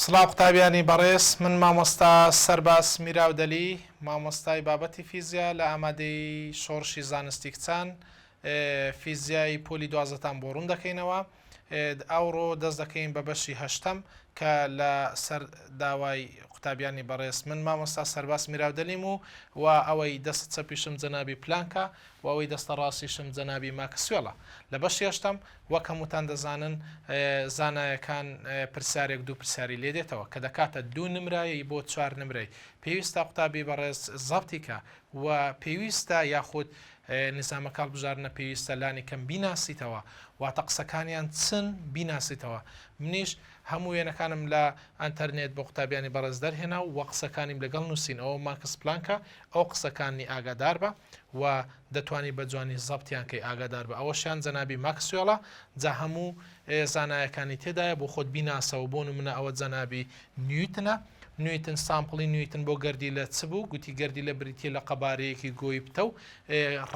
سڵاو قوتابیانی بەڕێز من مامۆستا سەرباز میراودەلی مامۆستای بابەتی فیزیا لە ئامادەی شۆڕشی زانستی کچان فیزیای پۆلی دوازدەتان بۆ ڕوون دەکەینەوە ئەوڕۆ دەست دەکەین بە بەشی هەشتەم کە لە سەر داوای قوتابیانی بەڕێز من مامۆستا سەرباز میراودەلیم و و ئەوەی دەست چەپیشم جەنابی پلانکە و ئەوەی دەستە ڕاستیشم جەنابی ماکسوێڵە لە بەشی هەشتەم وەک هەمووتان دەزانن زانایەکان پرسیارێک دوو پرسیاری لێ دێتەوە کە دەکاتە دوو نمرە بۆ چوار نمرەی پێویستە قوتابی بەڕێز زەبتی کە و پێویستە یاخود نیزامەکە هەڵبژاردنە پێویستە لانی کەم بیناسیتەوە واتە قسەکانیان چن بیناسیتەوە منیش هەموو وێنەکانم لە ئەنتەرنێت بۆ قوتابیانی بەڕێز دەرهێنا و قسەکانیم لەگەڵ نووسین ئەوە ماکس پلانکە ئەو قسەکانی ئاگادار بە و دەتوانی بە جوانی زەبتیان کەی ئاگادار بە ئەوەشیان جەنابی ماکسوێڵە جا هەموو زانایەکانی تێدایە بۆ خۆت بیناسەوە بۆ نمونە ئەوە جەنابی نیوتنە نیوتن sample ی نیوتن بۆ گەردیلە چ بوو گوتی گەردیلە بریتیە لە قەبارەیەکی گۆی پتەو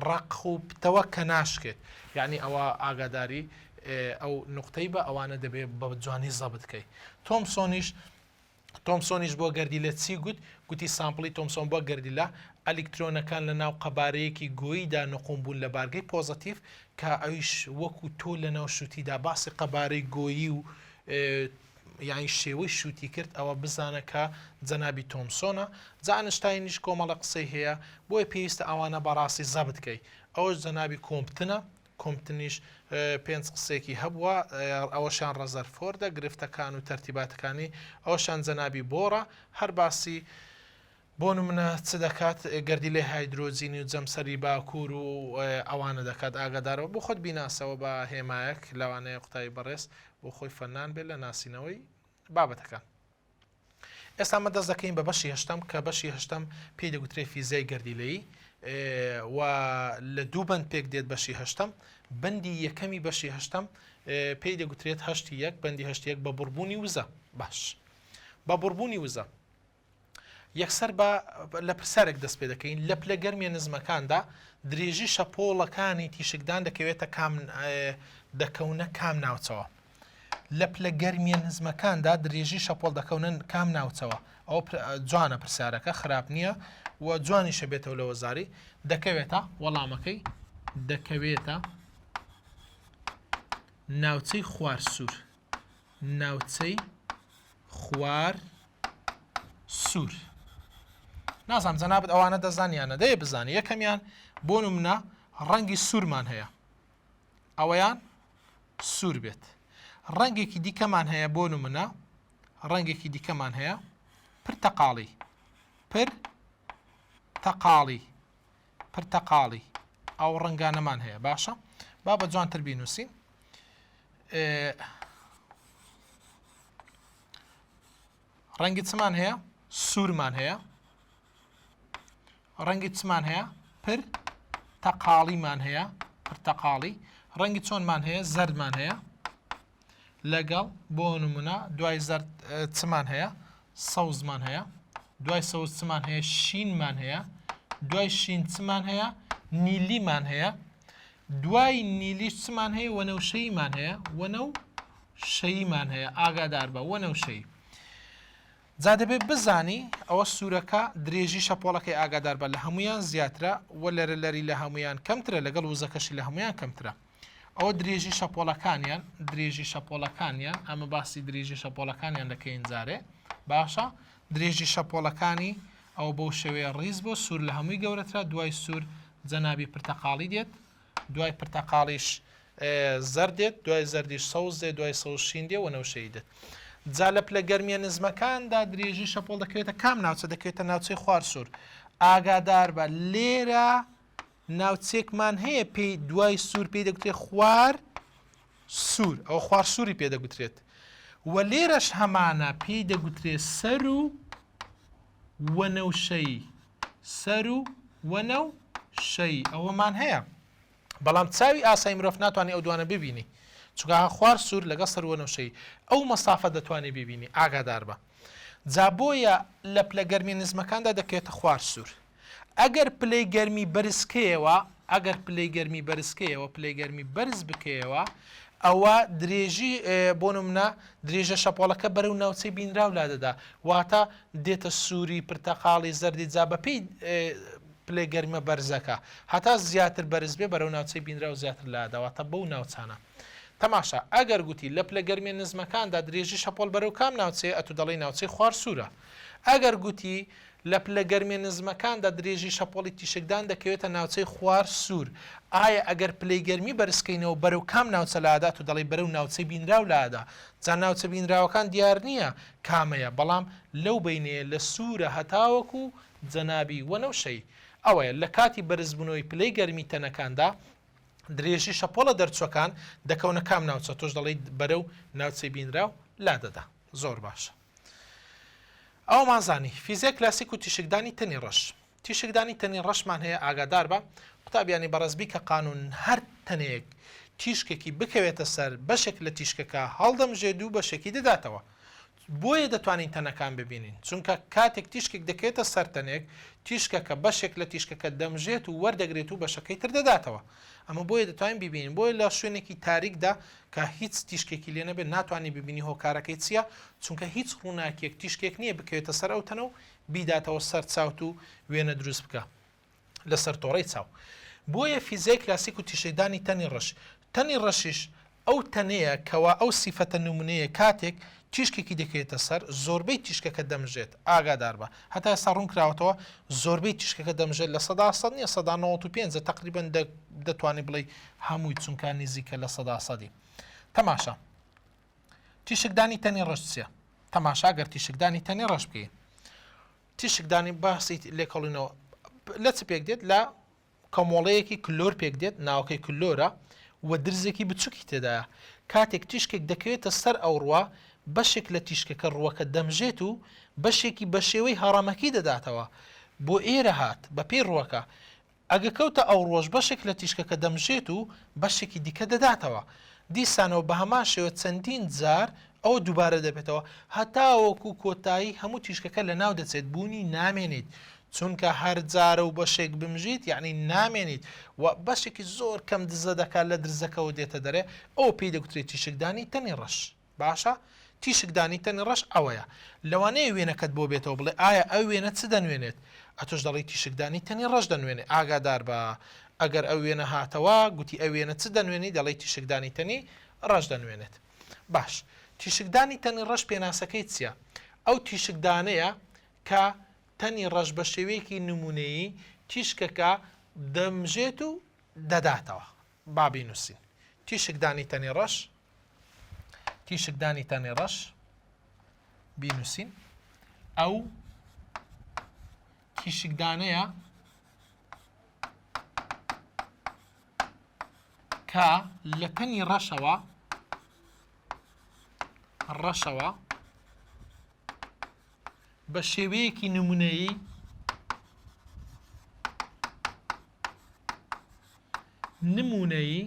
ڕەق و پتەوە کە ناشکێت یعنی ئەوە ئاگاداری ئەو نقطەی بە ئەوانە دەبێ بە جوانی زەبت کەی تۆمسۆنیش تۆمسۆنیش بۆ گەردیلە چی گوت؟ گوتی sample ی تۆمسۆن بۆ گەردیلە، ئەلیکترۆنەکان لە ناو قەبارەیەکی گۆییدا نقوم بوون لە بارگەی پۆزەتیڤ، کە ئەویش وەکو تۆ لە ناو شوتیدا باسی قەبارەی گۆیی و یانی شێوەی شوتی کرد ئەوە بزانە کە جەنابی تۆمسۆنە. جا ئەنشتاینیش کۆمەڵە قسەی هەیە، بۆیە پێویستە ئەوانە بەڕاستی زەبت کەی. ئەوەش جەنابی کۆمپتنە، کۆمپتنیش پێنج قسێکی هەبووە، ئەوەشیان ڕەزەرفۆردە، گرفتەکان و تەرتیباتەکانی، ئەوەشیان جەنابی بۆڕە، هەر باسی بۆ نمونە چ دەکات، گەردیلەی هایدرۆجینی و جەمسەری باکوور و ئەوانە دەکات، ئاگادارەوە بۆ خۆت بیناسەوە بە هێمایەک، لەوانەیە قوتابی بەڕێز بۆ خۆی فەنان بێت لە ناسینەوەی بابەتەکان. ئێستا ئەمە دەست دەکەین بە بەشی هەشتەم کە بەشی هەشتەم پێی دەگوترێت فیزیای گەردیلەیی و لە دوو بەند پێک دێت بەشی هەشتەم بەندی یەکەمی بەشی هەشتەم پێی دەگوترێت هەشتی یەک بەندی هەشتی یەک بە بڕبوونی وزە باش بە بڕبوونی وزە یەکسەر بە لە پرسیارێک دەست پێ دەکەین لە پلە گەرمیە نزمەکاندا درێژی شەپۆڵەکانی تیشکدان دەکەوێتە کام دەکەونە کام ناوچەوە لە پلە گەرمیە نزمەکاندا درێژی شەپۆڵ دەکەونە کام ناوچەوە؟ ئەوە جوانە پرسیارەکە خراپ نییە و جوانیشە بێتەوە لە وەزاری دەکەوێتە وەڵامەکەی دەکەوێتە ناوچەی خوار سوور ناوچەی خوار سوور نازانم جەنابت ئەوانە دەزانیانە دەیە بزانانی یەکەمیان بۆ نمونە ڕەنگی سوورمان هەیە ئەوەیان سوور بێت ڕەنگێکی دیکەمان هەیە بۆ نمونە ڕەنگێکی دیکەمان هەیە پرتەقاڵی پر تەقاڵی پرتەقاڵی ئەو ڕەنگانەمان هەیە باشە با بە جوانتر بینوسین ڕەنگی چمان هەیە سوورمان هەیە ڕەنگی چمان هەیە؟ پر تەقاڵیمان هەیە، پرتەقاڵی. ڕەنگی چۆنمان هەیە؟ زەردمان هەیە. لەگەڵ بۆ نمونە دوای زەرد چمان هەیە؟ سەوزمان هەیە. دوای سەوز چمان هەیە؟ شینمان هەیە. دوای شین چمان هەیە؟ نیلیمان هەیە. دوای نیلیش چمان هەیە؟ وەنەوشەییمان هەیە. وەنەوشەییمان هەیە. ئاگادار بە وەنەوشەیی. جا دەبێت بزانی ئەوە سوورەکە درێژی شەپۆڵەکەی ئاگاداربە لە هەموویان زیاترە و لەرە لەری لە هەموویان کەمترە لەگەڵ وزەکەشی لە هەموویان کەمترە ئەوە درێژی شەپۆڵەکانیان درێژی شەپۆڵەکانیان ئەمە باسی درێژی شەپۆڵەکانیان دەکەین جارێ باشە درێژی شەپۆڵەکانی ئەوە بەو شێوەیە ڕیز بۆ سوور لە هەمووی گەورەترە دوای سوور جەنابی پرتەقاڵی دێت دوای پرتەقاڵیش زەرد دێت، دوای زەردیش سەوز دێت، دوای سەوز شین دێ، وەنەوشەیی دێت. جا لە پلە گەرمیە نزمەکاندا درێژی شەپۆڵ دەکەوێتە کام ناوچە؟ دەکەوێتە ناوچەی خوار سوور. ئاگاداربە لێرە ناوچێکمان هەیە پێی دوای سوور پێی دەگوترێت خوار سوور، ئەوە خوار سووری پێ دەگوترێت. و لێرەش هەمانە پێی دەگوترێت سەر و وەنەوشەیی، سەر و وەنەوشەیی ئەوەمان هەیە. بەڵام چاوی ئاسای مرۆڤ ناتوانێت ئەو دوانە ببینی چونکە ها خوار سوور لەگەڵ سەر وەنەوشەیی ئەو مەسافە دەتوانێت ببینی ئاگادار بە جا بۆیە لە پلە گەرمی نزمەکاندا دەکەوێتە خوار سوور ئەگەر پلەی گەرمی بەرزکەیەوە ئەگەر پلەی گەرمی بەرزکەیەوە پلەی گەرمی بەرز بکەیەوە. ئەوە درێژی بۆ نمونە درێژە شەپۆڵەکە بەرەو ناوچەی بینراو لادەدا واتە دێتە سووری پرتەقاڵی زەردی جا بەپێی پلەی گەرمە بەرزەکە هەتا زیاتر بەرز بێ بەرەو ناوچەی بینراو زیاتر لادە واتە بەو ناوچانە تەماشا ئەگەر گوتی لە پلە گەرمیە نزمەکاندا درێژی شەپۆل بەرەو کام ناوچەیە ئەتو دەڵێی ناوچەی خوار سوورە ئەگەر گوتی لە پلە گەرمیە نزمەکاندا درێژی شەپۆڵی تیشکدان دەکەوێتە ناوچەی خوار سوور. ئایا ئەگەر پلەی گەرمی بەرزکەینەوە بەرەو کام ناوچە لادات و دەڵێی بەرەو ناوچەی بینراو لادا. جا ناوچە بینراوەکان دیار نییە کامەیە بەڵام لەو بەینەیە لە سوورە هەتاوەکو جەنابی وەنەوشەیی. ئەوەیە لە کاتی بەرزبوونەوەی پلەی گەرمی تەنەکاندا درێژی شەپۆڵە دەرچووەکان دەکەونە کام ناوچە تۆش دەڵێی بەرەو ناوچەی بینراو لادەدا. زۆر باشە. ئەوەمان زانی فیزیای کلاسیک و تیشکدانی تەنی ڕەش. تیشکدانی تەنی ڕەشمان هەیە ئاگاداربە قوتابیانی بەڕێز بیکە قانون هەر تەنێک تیشکێکی بکەوێتە سەر بەشێک لە تیشکەکە هەڵدەمژێت و بەشێکی دەداتەوە بۆیە دەتوانین تەنەکان ببینین چونکە کاتێک تیشکێک دەکەوێتە سەر تەنێک تیشکەکە بەشێک لە تیشکەکە دەمژێت و وەردەگرێت و بەشەکەی تر دەداتەوە ئەمە بۆیە دەتوانین بیبینین بۆیە لە شوێنێکی تاریکدا کە هیچ تیشکێکی لێ نەبێت ناتوانانی ببینی هۆکارەکەی چییە چونکە هیچ ڕووناکیەک تیشکێک نییە بکەوێتە سەر ئەو تەنە و بیداتەوە سەر چاوت و وێنە دروست بکە لەسەر تۆڕەی چاو بۆیە فیزیای کلاسیک و تیشکدانی تەنی ڕەش تەنی ڕەشیش ئەو تەنەیە کەوا ئەو سیفەتە نمونەیە کاتێک تیشکێکی دەکەوێتە سەر زۆربەی تیشکەکە دەمژێت ئاگاداربە هەتا ئێستا ڕوون کراوەتەوە زۆربەی تیشکەکە دەمژێت 100% نییە 95% تقریبا دەتوانانی بڵێ هەمووی چونکە نزیکە لە سەدا سەدی تەماشا تیشکدانی تەنی ڕەش چییە تەماشا گەر تیشکدانی تەنی ڕەش بکەین تیشکدانی باسی لێکۆڵینەوە لە چ پێک دێت لە کۆمەڵەیەکی کلۆر پێک دێت، ناوەکەی کلۆرە و درزێکی بچوکی تێدایە. کاتێک تیشکێک دەکەوێتە سەر ئەو ڕووە، بەشێک لە تیشکەکە ڕووەکە دەمژێت و بەشێکی بەشێوەی هەڕەمەکی دەداتەوە. بۆ ئێرە هات، بەپێی ڕووەکە. ئەگە کەوتە ئەو ڕووەش بەشێک لە تیشکەکە دەمژێت و بەشێکی دیکە دەداتەوە. دیسانەوە بەهەمان شێوە چەندین جار ئەوە دووبارە دەبێتەوە هەتاوەکو کۆتایی هەموو تیشکەکە لەناو دەچێت بوونی نامێنیت چونکە هەر جارە و بەشێک بمژیت یعنی نامێنیت و بەشێکی زۆر کەم دزە دەکات لە درزەکەەوە دێتە دەرێ ئەو پێی دەگوترێت تیشکدانی تەنی ڕەش باشە تیشکدانی تەنی ڕەش ئەوەیە لەوانەیە وێنەکەت بۆ بێتەوە بڵێ ئایا ئەو وێنە چ دەنوێنێت ئەتۆش دەڵێی تیشکدانی تەنی ڕەش دەنوێنێ ئاگادار بە ئەگەر ئەو وێنە هاتەوە گوتی ئەو وێنە چ دەنوێنی دەڵێی تیشکدانی تەنی ڕەش دەنوێنێت باش تیشکدانی تەنی ڕەش پێناسەکەی چییە؟ ئەو تیشکدانەیە کە تەنی ڕەش بە شێوەیەکی نموونەیی تیشکەکە دەمژێت و دەداتەوە. با بینووسین. تیشکدانی تەنی ڕەش تیشکدانی تەنی ڕەش بینووسین ئەو تیشکدانەیە کە لە تەنی ڕەشەوە ڕەشەوە بە شێوەیەکی نمونەیی نمونەیی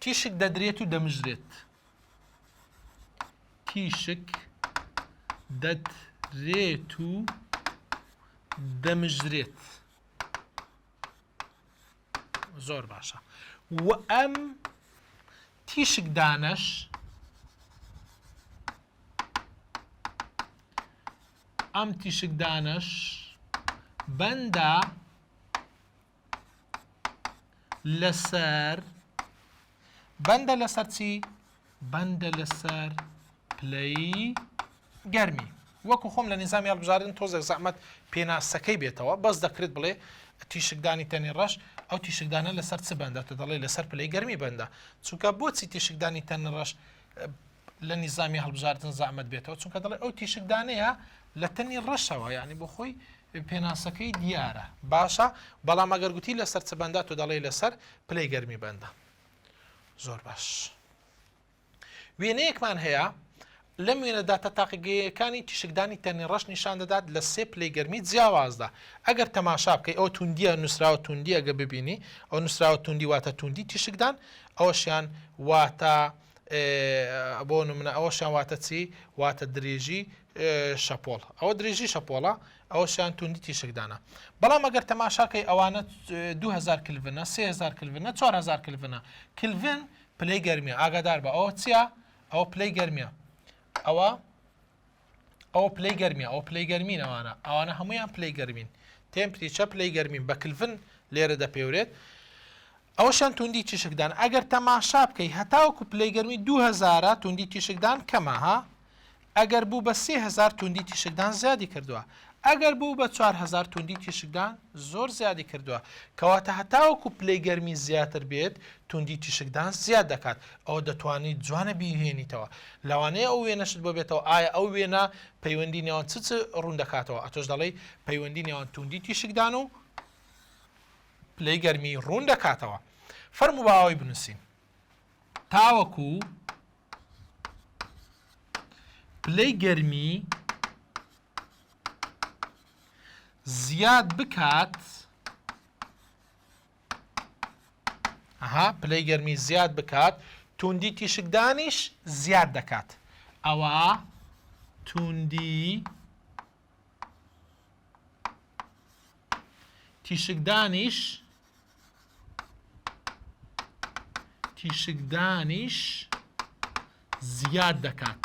تیشک دەدرێت و دەمژرێت تیشک دەدرێت و دەمژرێت زۆر باشە و ئەم تیشک دانەش ئەم تیشک دانەش بەندە لەسەر بەندە لەسەر چی؟ بەندە لەسەر پلەی گەرمی. وەکو خۆم لە نیزامی هەڵبژاردن تۆزێک زەحمەت پێناسەکەی بێتەوە بەس دەکرێت بڵێ تیشکدانی تەنی ڕەش ئەو تیشکدانە لەسەر چ بەندە تۆ دەڵێ لەسەر پلەی گەرمی بەندە چونکە بۆچی تیشکدانی تەنی ڕەش لە نیزامی هەڵبژاردن زەحمەت بێتەوە چونکە دەڵێ ئەو تیشکدانەیە لە تەنی ڕەشەوە یعنی بۆ خۆی پێناسەکەی دیارە باشە بەڵام ئەگەر گوتی لەسەر چ بەندە تۆ دەڵێ لەسەر پلەی گەرمی بەندە زۆر باش وێنەیەکمان هەیە لەم وێنەدا تا تاقیگەیەکانی تیشکدانی تەنی ڕەش نیشان دەدات لە سێ پلەی گەرمی جیاوازدا ئەگەر تەماشا بکەی ئەو توندیە نووسراوە توندی ئەگە ببینی ئەو نووسراوە توندی واتە توندی تیشکدان ئەوەشیان واتە. بۆ نمونە ئەوەشیان واتە چی؟ واتە درێژی شەپۆڵ. ئەوە درێژی شەپۆڵە، ئەوەشیان توندی تیشکدانە. بەڵام ئەگەر تەماشاکەی ئەوانە 2000 کلڤنە، 3000 کلڤنە، 4000 کلڤنە. کلڤن پلەی گەرمیە، ئاگادار بە ئەوە چییە؟ ئەوە پلەی گەرمیە. ئەوە ئەوە پلەی گەرمیە، ئەوە پلەی گەرمین ئەوانە. ئەوانە هەمویان پلەی گەرمین. temperature پلەی گەرمین بە کلڤن لێرە دەپێورێت. ئەوەشیان توندی تیشکدان ئەگەر تەماشا بکەی هەتاوەکو پلەی گەرمی دوو هەزارە توندی تیشکدان کەمە ها ئەگەر بوو بە 3000 توندی تیشکدان زیادی کردووە ئەگەر بوو بە 4000 توندی تیشکدان زۆر زیادی کردووە کەواتە هەتاوەکو پلەی گەرمی زیاتر بێت توندی تیشکدان زیاد دەکات ئەوە دەتوانیت جوانە بیهێنیتەوە لەوانەیە ئەو وێنەشت بۆ بێتەوە ئایا ئەو وێنە پەیوەندی نێوان چ چ ڕوون دەکاتەوە ئەتۆش دەڵێی پەیوەندی نێوان توندی تیشکدان و پلەی گەرمی ڕوون دەکاتەوە. فەرموو با ئەوەی بنووسین. تاوەکو پلەی گەرمی زیاد بکات ئەها پلەی گەرمی زیاد بکات توندی تیشکدانیش زیاد دەکات ئەوە توندی تیشکدانیش تیشکدانیش زیاد دەکات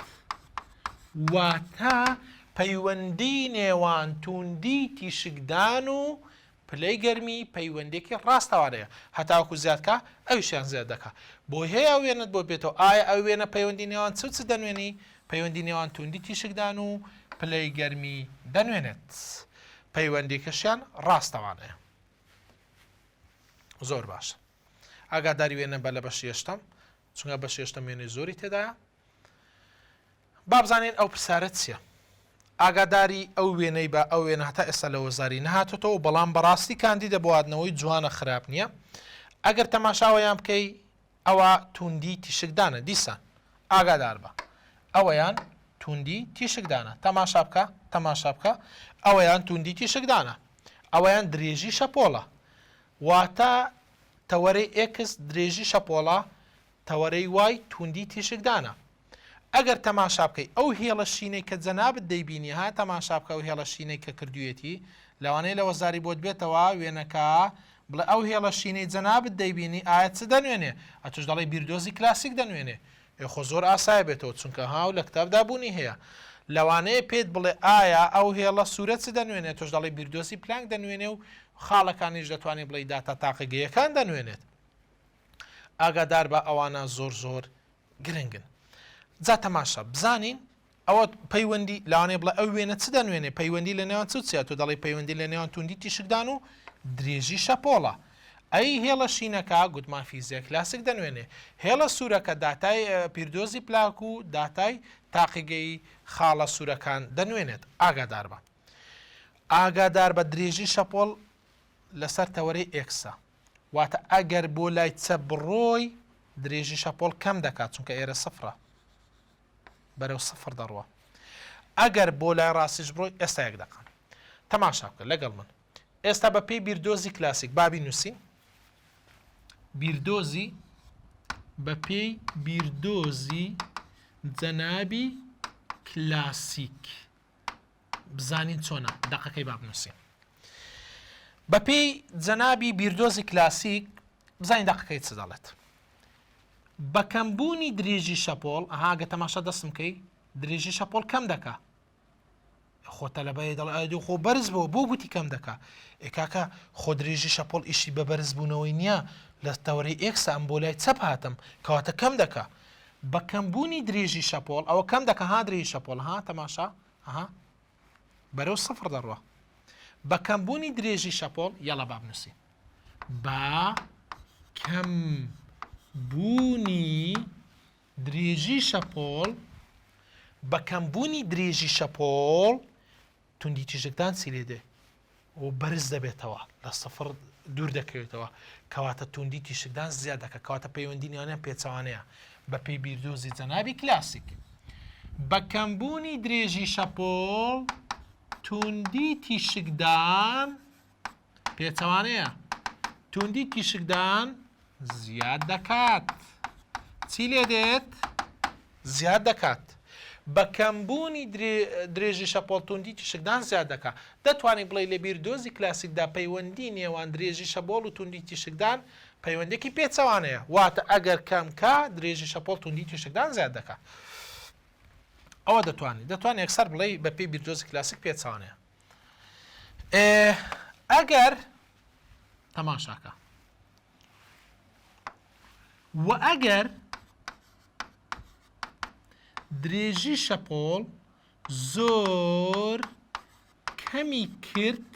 واتە پەیوەندی نێوان توندی تیشکدان و پلەی گەرمی پەیوەندێکی ڕاستەوانەیە هەتاوەکو زیاد کا ئەویشیان زیاد دەکا بۆی هەیە ئەو وێنەت بۆ بێتەوە ئایا ئەو وێنە پەیوەندی نێوان چ و چ دەنوێنی پەیوەندی نێوان توندی تیشکدان و پلەی گەرمی دەنوێنێت پەیوەندیکەشیان ڕاستەوانەیە زۆر باشە ئاگاداری وێنە بە لە بەشی هەشتەم چونکە بەشی هەشتەم وێنەی زۆری تێدایە با بزانین ئەو پرسیارە چییە؟ ئاگاداری ئەو وێنەی بە ئەو وێنە هەتا ئێستا لە وەزاری نەهاتۆتەوە بەڵام بەڕاستی کاندیدە بۆ هاتنەوەی جوانە خراپ نییە ئەگەر تەماشاوەیان بکەی ئەوە توندی تیشکدانە دیسان ئاگادار بە ئەوەیان توندی تیشکدانە تەماشا بکە تەماشا بکە ئەوەیان توندی تیشکدانە ئەوەیان درێژی شەپۆڵە واتە تەوەرەی X درێژی شەپۆڵە تەوەرەی Y توندی تیشکدانە. ئەگەر تەماشا بکەی ئەو هێڵە شینەی کە جەنابت دەیبینی ها تەماشا بکە ئەو هێڵە شینەی کە کردوویەتی لەوانەیە لە وەزاری بۆت بێتەوە وێنەکە بڵێ ئەو هێڵە شینەی جەنابت دەیبینی ئایا چ دەنوێنێ ئەتوش دەڵێی بیردۆزی کلاسیک دەنوێنێ ئێ خۆ زۆر ئاسایە بێتەوە چونکە ها و لە کتابدا بوونی هەیە لەوانەیە پێت بڵێ ئایا ئەو هێڵە سوورە چ دەنوێنێ تۆش دەڵێی بیردۆزی پلانک دەنوێنێ و خاڵەکانیش دەتوانی بڵێی داتا تاقیگەیەکان دەنوێنێت ئاگاداربە ئەوانە زۆر زۆر گرنگن جا تەماشا بزانین ئەوە پەیوەندی لەوانەیە بڵێ ئەو وێنە چ دەنوێنێ پەیوەندی لە نێوان چ چیە تۆ دەڵێی پەیوەندی لە نێوان توندی تیشکدان و درێژی شەپۆڵە ئەی هێڵە شینەکە گوتمان فیزیای کلاسیک دەنوێنێ هێڵە سوورەکە داتای پیردۆزی پلاک و داتای تاقیگەی خاڵە سوورەکان دەنوێنێت ئاگاداربە ئاگاداربە درێژی شەپۆڵ لەسەر تەوەرەی X ە واتە ئەگەر بۆ لای چەپ بڕۆی درێژی شەپۆڵ کەم دەکات چونکە ئێرە سفرە بەرەو سفر دەڕوە ئەگەر بۆ لای ڕاستیش بڕۆی ئێستا یەک دەقە تەماشا بکە لەگەڵ من ئێستا بە پێی بیردۆزی کلاسیک بابی نووسین بیردۆزی بە پێی بیردۆزی جەنابی کلاسیک بزانین چۆنە دەقەکەی با بنووسین بەپێی جەنابی بیردۆزی کلاسیک بزانین دەقەکەی چ دەڵێت بە کەمبوونی درێژی شەپۆڵ ئەها گە تەماشا دەستم کەی درێژی شەپۆڵ کەم دەکا خۆ تەلەبەیە دەڵێ ئەی خۆ بەرز بۆ بۆ گوتی کەم دەکا ئێ کاکە خۆ درێژی شەپۆڵ ئیشی بە بەرز بوونەوەی نییە لە تەوەرەی X ە ئەم بۆ لای چەپ هاتم کەواتە کەم دەکا بە کەمبوونی درێژی شەپۆڵ ئەوە کەم دەکا ها درێژی شەپۆڵ ها تەماشا ئەها بەرەو سفر دەڕوا بە کەمبوونی درێژی شەپۆڵ یەڵا با بنووسین بە کەم بوونی درێژی شەپۆڵ بە کەمبوونی درێژی شەپۆڵ توندی تیشکدان چی لێ دێ و بەرز دەبێتەوە لە سفر دوور دەکەوێتەوە کەواتە توندی تیشکدان زیاد دەکە کەواتە پەیوەندی نێوانیان پێچەوانەیە بە پێی بیردۆزی جەنابی کلاسیک بە کەمبوونی درێژی شەپۆڵ توندی تیشکدان پێچەوانەیە توندی تیشکدان زیاد دەکات چی لێ دێت؟ زیاد دەکات. بە کەمبوونی درێژی شەپۆڵ توندی تیشکدان زیاد دەکات. دەتوانی بڵێی لە بیردۆزی کلاسیکدا پەیوەندی نێوان درێژی شەبۆڵ و توندی تیشکدان پەیوەندێکی پێچەوانەیە، واتە ئەگەر کەم کا درێژی شەپۆڵ توندی تیشکدان زیاد دەکات. ئەوە دەتوانی دەتوانێت یەکسەر بڵێی بە پێی بیردۆزی کلاسیک پێچەوانەیە. ئەگەر تەماشاکە وە ئەگەر درێژی شەپۆڵ زۆر کەمی کرد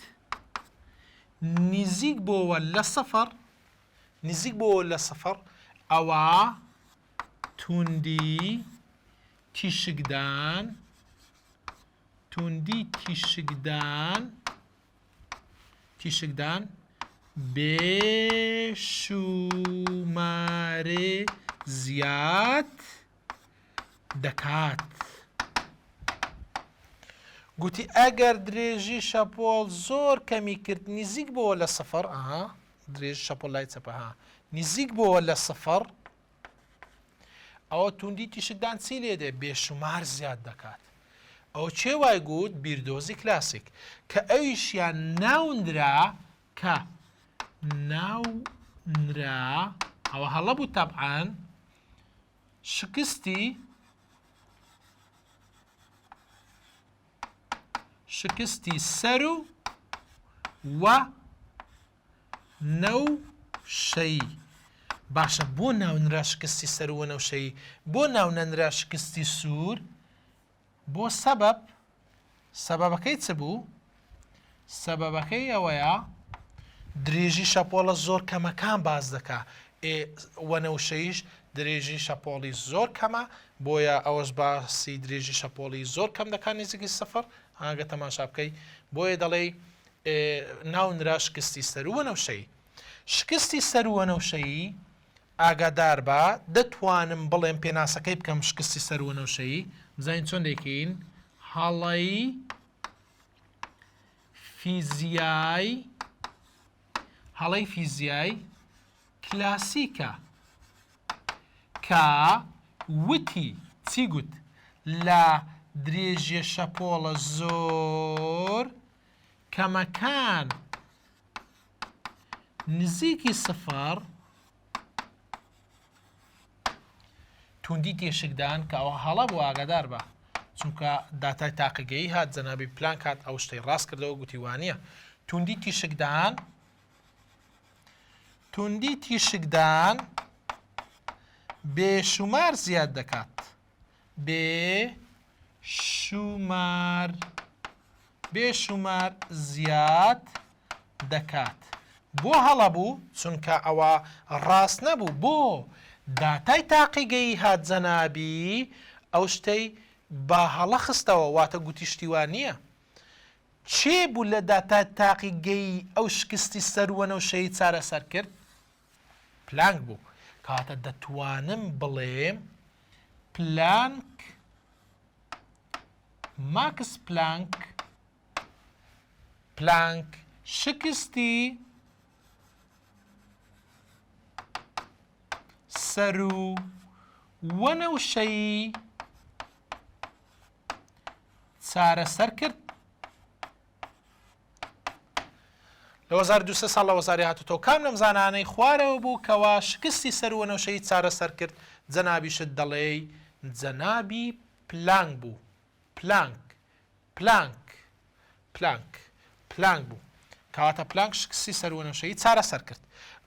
نزیک بۆوە لە سفر نزیک بۆوە لە سفر ئەوە توندی تیشکدان توندی تیشکدان تیشکدان بێ شومارێ زیاد دەکات. گوتی ئەگەر درێژی شەپۆڵ زۆر کەمی کرد نزیک بۆوە لە سفر ئەها درێژی شەپۆڵ لای چەپە ها نزیک بۆوە لە سفر ئەوە توندی تیشکدان چی لێ دێ بێشومار زیاد دەکات ئەوە کێ وای گوت بیردۆزی کلاسیک کە ئەویشیان ناونرا کە ناونرا ئەوە هەڵە بوو تەبعەن شکستی شکستی سەر و و نەوشەیی. باشە بۆ ناونرا شکستی سەروو وەنەوشەیی؟ بۆ ناونەنرا شکستی سوور؟ بۆ سەبەب؟ سەبەبەکەی چ بوو؟ سەبەبەکەی ئەوەیە درێژی شەپۆڵە زۆر کەمەکان باس دەکا ئێ وەنەوشەیش درێژی شەپۆڵی زۆر کەمە بۆیە ئەوەش باسی درێژی شەپۆڵی زۆر کەم دەکات نزیکی سفر ئاگە تەماشا بکەی بۆیە دەڵێی ناونرا شکستی سەروو وەنەوشەیی. شکستی سەروو وەنەوشەیی ئاگاداربە دەتوانم بڵێم پێناسەکەی بکەم شکستی سەروو وەنەوشەیی بزانین چۆن دەیکەین هەڵەی فیزیای هەڵەی فیزیای کلاسیکە کە وتی چی گوت لە درێژیە شەپۆڵە زۆر کەمەکان نزیکی سفر توندی تێشکدان کە ئەوە هەڵە بوو ئاگادار بە چونکە داتای تاقیگەیی هات جەنابی پلانک هات ئەو شتەی ڕاست کردەوە گوتی وانە توندی تیشکدان توندی تیشکدان بێشومار زیاد دەکات بێ شومار بێ شومار زیاد دەکات. بۆ هەڵە بوو؟ چونکە ئەوە ڕاست نەبوو. بۆ؟ داتای تاقیگەیی هات جەنابی ئەو شتەی بە هەڵە خستەوە واتە گوتی شتی وا نییە. کێ بوو لە داتای تاقیگەیی ئەو شکستی سەروەنەوشەیی چارەسەر کرد؟ پلانک بوو. کەواتە دەتوانم بڵێم پلانک ماکس پلانک پلانک شکستی سەروو وەنەوشەیی چارەسەر کرد. لە وەزار دوو سێ ساڵ لە وەزاری هاتوتەوە کام لەم زانایانەی خوارەوە بوو کەوا شکستی سەروو وەنەوشەیی چارەسەر کرد جەنابیشت دەڵێی جەنابی پلانک بوو پلانک پلانک پلانک پلانک بوو کەواتە پلانک شکستی سەروو وەنەوشەیی چارەسەر کرد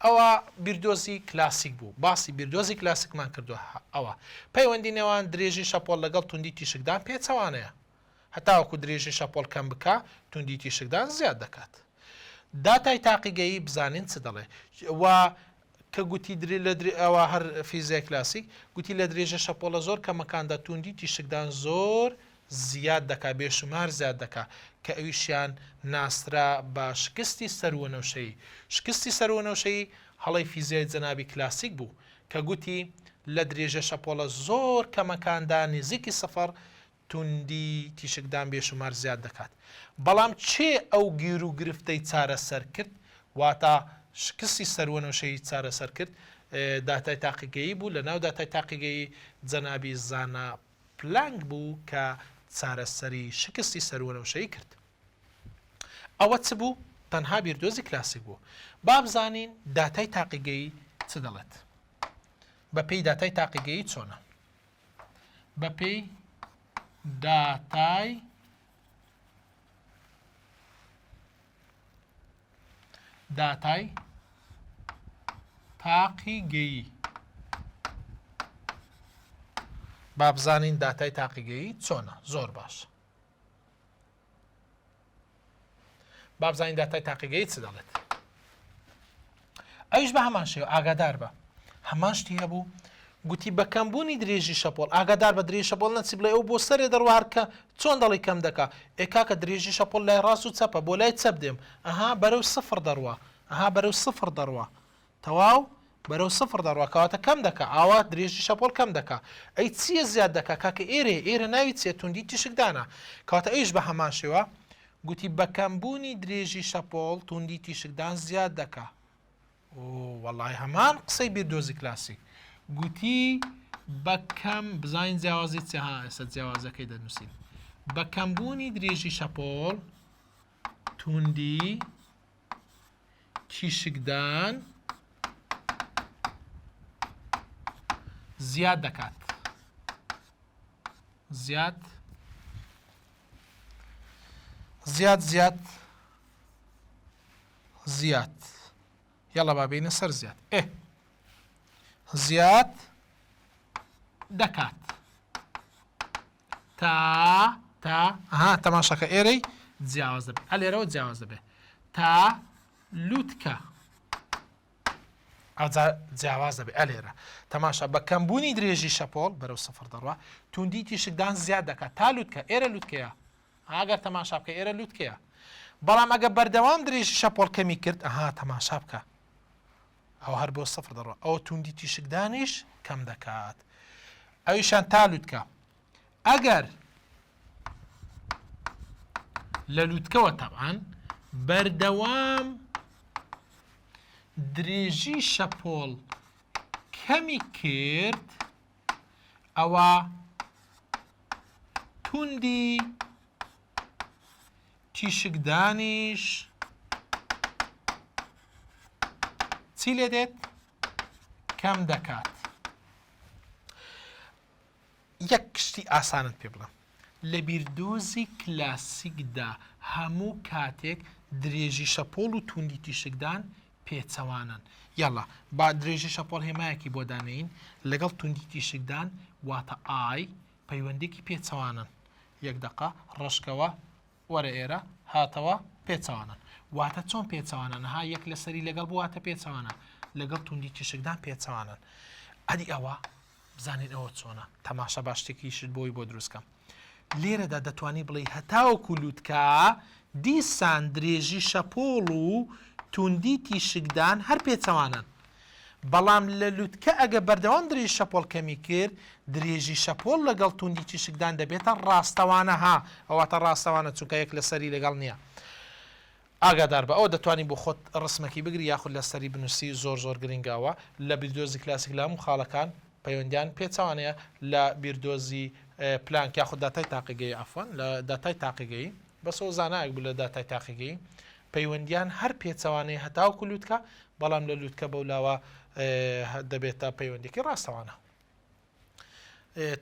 ئەوە بیردۆزی کلاسیک بوو باسی بیردۆزی کلاسیکمان کردووە ئەوە پەیوەندی نێوان درێژی شەپۆڵ لەگەڵ توندی تیشکدان پێچەوانەیە هەتاوەکو درێژی شەپۆڵ کەم بکا توندی تیشکدان زیاد دەکات. داتای تاقیگەیی بزانین چ دەڵێ. و کە گوتی درێ لە درێ ئەوە هەر فیزیای کلاسیک گوتی لە درێژە شەپۆڵە زۆر کەمەکاندا توندی تیشکدان زۆر زیاد دەکا بێشومار زیاد دەکا کە ئەویشیان ناسرا بە شکستی سەروەنەوشەیی. شکستی سەروەنەوشەیی هەڵەی فیزیای جەنابی کلاسیک بوو کە گوتی لە درێژە شەپۆڵە زۆر کەمەکاندا نزیکی سفر توندی تیشکدان بێشومار زیاد دەکات. بەڵام کێ ئەو گیروگرفتەی چارەسەر کرد؟ واتە شکستی سەروەنەوشەیی چارەسەر کرد؟ داتای تاقیگەیی بوو، لە ناو داتای تاقیگەیی جەنابی زانا پلانک بوو کە چارەسەری شکستی سەرووەنەوشەیی کرد. ئەوە چ بوو؟ تەنها بیردۆزی کلاسیک بوو. با بزانین داتای تاقیگەیی چ دەڵێت. بە پێی داتای تاقیگەیی چۆنە؟ بە پێی داتای داتای تاقیگەیی با بزانین داتای تاقیگەیی چۆنە زۆر باش با بزانین داتای تاقیگەیی چ دەڵێت ئەویش بە هەمان شێوە ئاگادار بە هەمان شتی هەبوو گوتی بە کەمبوونی درێژی شەپۆڵ ئاگادار بە درێژی شەپۆڵ نەچی بڵێ ئەو بۆ سەرێ دەڕوا هەر کە چۆن دەڵی کەم دەکا ئێ کاکە درێژی شەپۆڵ لای ڕاست و چەپە بۆ لای چەپ دێم ئەها بەرەو سفر دەڕوا ئەها بەرەو سفر دەڕوا تەواو بەرەو سفر دەڕوا کەواتە کەم دەکا ئاوا درێژی شەپۆڵ کەم دەکا ئەی چییە زیاد دەکا کاکە ئێرێ ئێرە ناوی چیە توندی تیشکدانە کەواتە ئەویش بە هەمان شێوە گوتی بە کەمبوونی درێژی شەپۆڵ توندی تیشکدان زیاد دەکا ئۆ وەڵای هەمان قسەی بیردۆزی کلاسیک گوتی بە کەم بزانین جیاوازی چی ها ئێستا جیاوازەکەی دەنووسین بە کەمبوونی درێژی شەپۆڵ توندی تیشکدان زیاد دەکات زیاد زیاد زیاد زیاد یاڵا با بینە سەر زیاد ئێ زیاد دەکات تا تا ها تەماشاکە ئێرەی جیاواز دەبێت ئەلێرەوە جیاواز دەبێت تا لوتکە ئەوجا جیاواز دەبێت ئەلێرە تەماشا بە کەمبوونی درێژی شەپۆڵ بەرەو سفر دەڕوا توندی تیشکدان زیاد دەکات تا لوتکە ئێرە لوتکەیە ئەگەر تەماشا بکە ئێرە لوتکەیە بەڵام ئەگە بەردەوام درێژی شەپۆڵ کەمی کرد ئەها تەماشا بکە ئەو هەر بۆ سفر دەڕوا ئەو توندی تیشکدانیش کەم دەکات ئەویشان تا لوتکە ئەگەر لە لوتکەوە تەبعەن بەردەوام درێژی شەپۆڵ کەمی کرد ئەوە توندی تیشکدانیش چی لێ دێت کەم دەکات یەک شتی ئاسانت پێ بڵێم لە بیردۆزی کلاسیکدا هەموو کاتێک درێژی شەپۆڵ و توندی تیشکدان پێچەوانەن. یاڵا با درێژی شەپۆڵ هێمایەکی بۆ دانێین لەگەڵ توندی تیشکدان واتە I پەیوەندێکی پێچەوانەن. یەک دەقە ڕەشکەوە وەرە ئێرە هاتەوە پێچەوانەن. واتە چۆن پێچەوانەن؟ ها یەک لەسەری لەگەڵ بوو واتە پێچەوانە لەگەڵ توندی تیشکدان پێچەوانەن. ئەدی ئەوە بزانین ئەوە چۆنە تەماشا با شتێکیشت بۆی بۆ دروست کەم لێرەدا دەتوانی بڵێی هەتاوەکو لوتکە دیسان درێژی شەپۆڵ و توندی تیشکدان هەر پێچەوانەن بەڵام لە لوتکە ئەگە بەردەوام درێژی شەپۆڵ کەمی کرد درێژی شەپۆڵ لەگەڵ توندی تیشکدان دەبێتە ڕاستەوانە ها ئەواتە ڕاستەوانە چونکە یەک لەسەری لەگەڵ نییە ئاگاداربە ئەوە دەتوانی بۆ خۆت ڕسمەکی بگری یاخود لەسەری بنوسی زۆر زۆر گرنگە ئەوە لە بیردۆزی کلاسیک لە هەموو خاڵەکان پەیوەندیان پێچەوانەیە لە بیردۆزی پلانک یاخود داتای تاقیگەیی عەفوەن لە داتای تاقیگەیی بەس ئەو زانایەک بوو لە داتای تاقیگەیی پەیوەندیان هەر پێچەوانەیە هەتاوەکو لوتکە بەڵام لە لوتکە بەولاوە دەبێتە پەیوەندیەکی ڕاستەوانە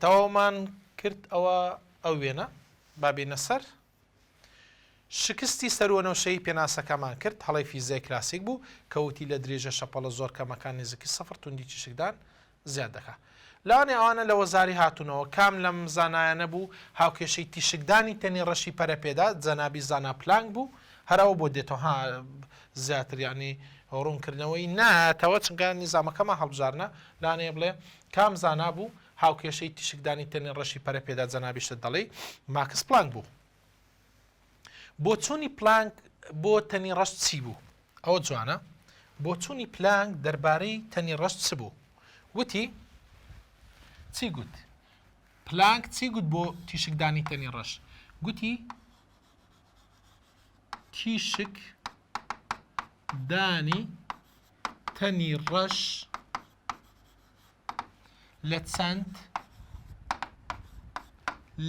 تەواومان کرد ئەوە ئەو وێنە با بێینە سەر شکستی سەروەنەوشەیی پێناسەکەمان کرد، هەڵەی فیزیای کلاسیک بوو، کە وتی لە درێژە شەپەڵە زۆر کەمەکان نزیکی سفر توندی تیشکدان زیاد دەکا. لەوانەیە ئەوانە لە وەزاری هاتوونەوە. کام لەم زانایانە بوو هاوکێشەی تیشکدانی تەنی ڕەشی پەرە پێدا؟ جەنابی زانا پلانک بوو. هەر ئەوە بۆ دێتەوە ها زیاتر یانی ڕوونکردنەوەی نایەتەوە چونکە نیزامەکەمان هەڵبژاردنە. لەوانەیە بڵێ کام زانا بوو هاوکێشەی تیشکدانی تەنی ڕەشی پەرە پێدا؟ جەنابیشت دەڵێی ماکس پلانک بوو. بۆچوونی پلانک بۆ تەنی ڕەش چی بوو؟ ئەوە جوانە. بۆچوونی پلانک دەربارەی تەنی ڕەش چ بوو؟ وتی چی گوت؟ پلانک چی گوت بۆ تیشکدانی تەنی ڕەش؟ گوتی تیشک دانی تەنی ڕەش. لە چەند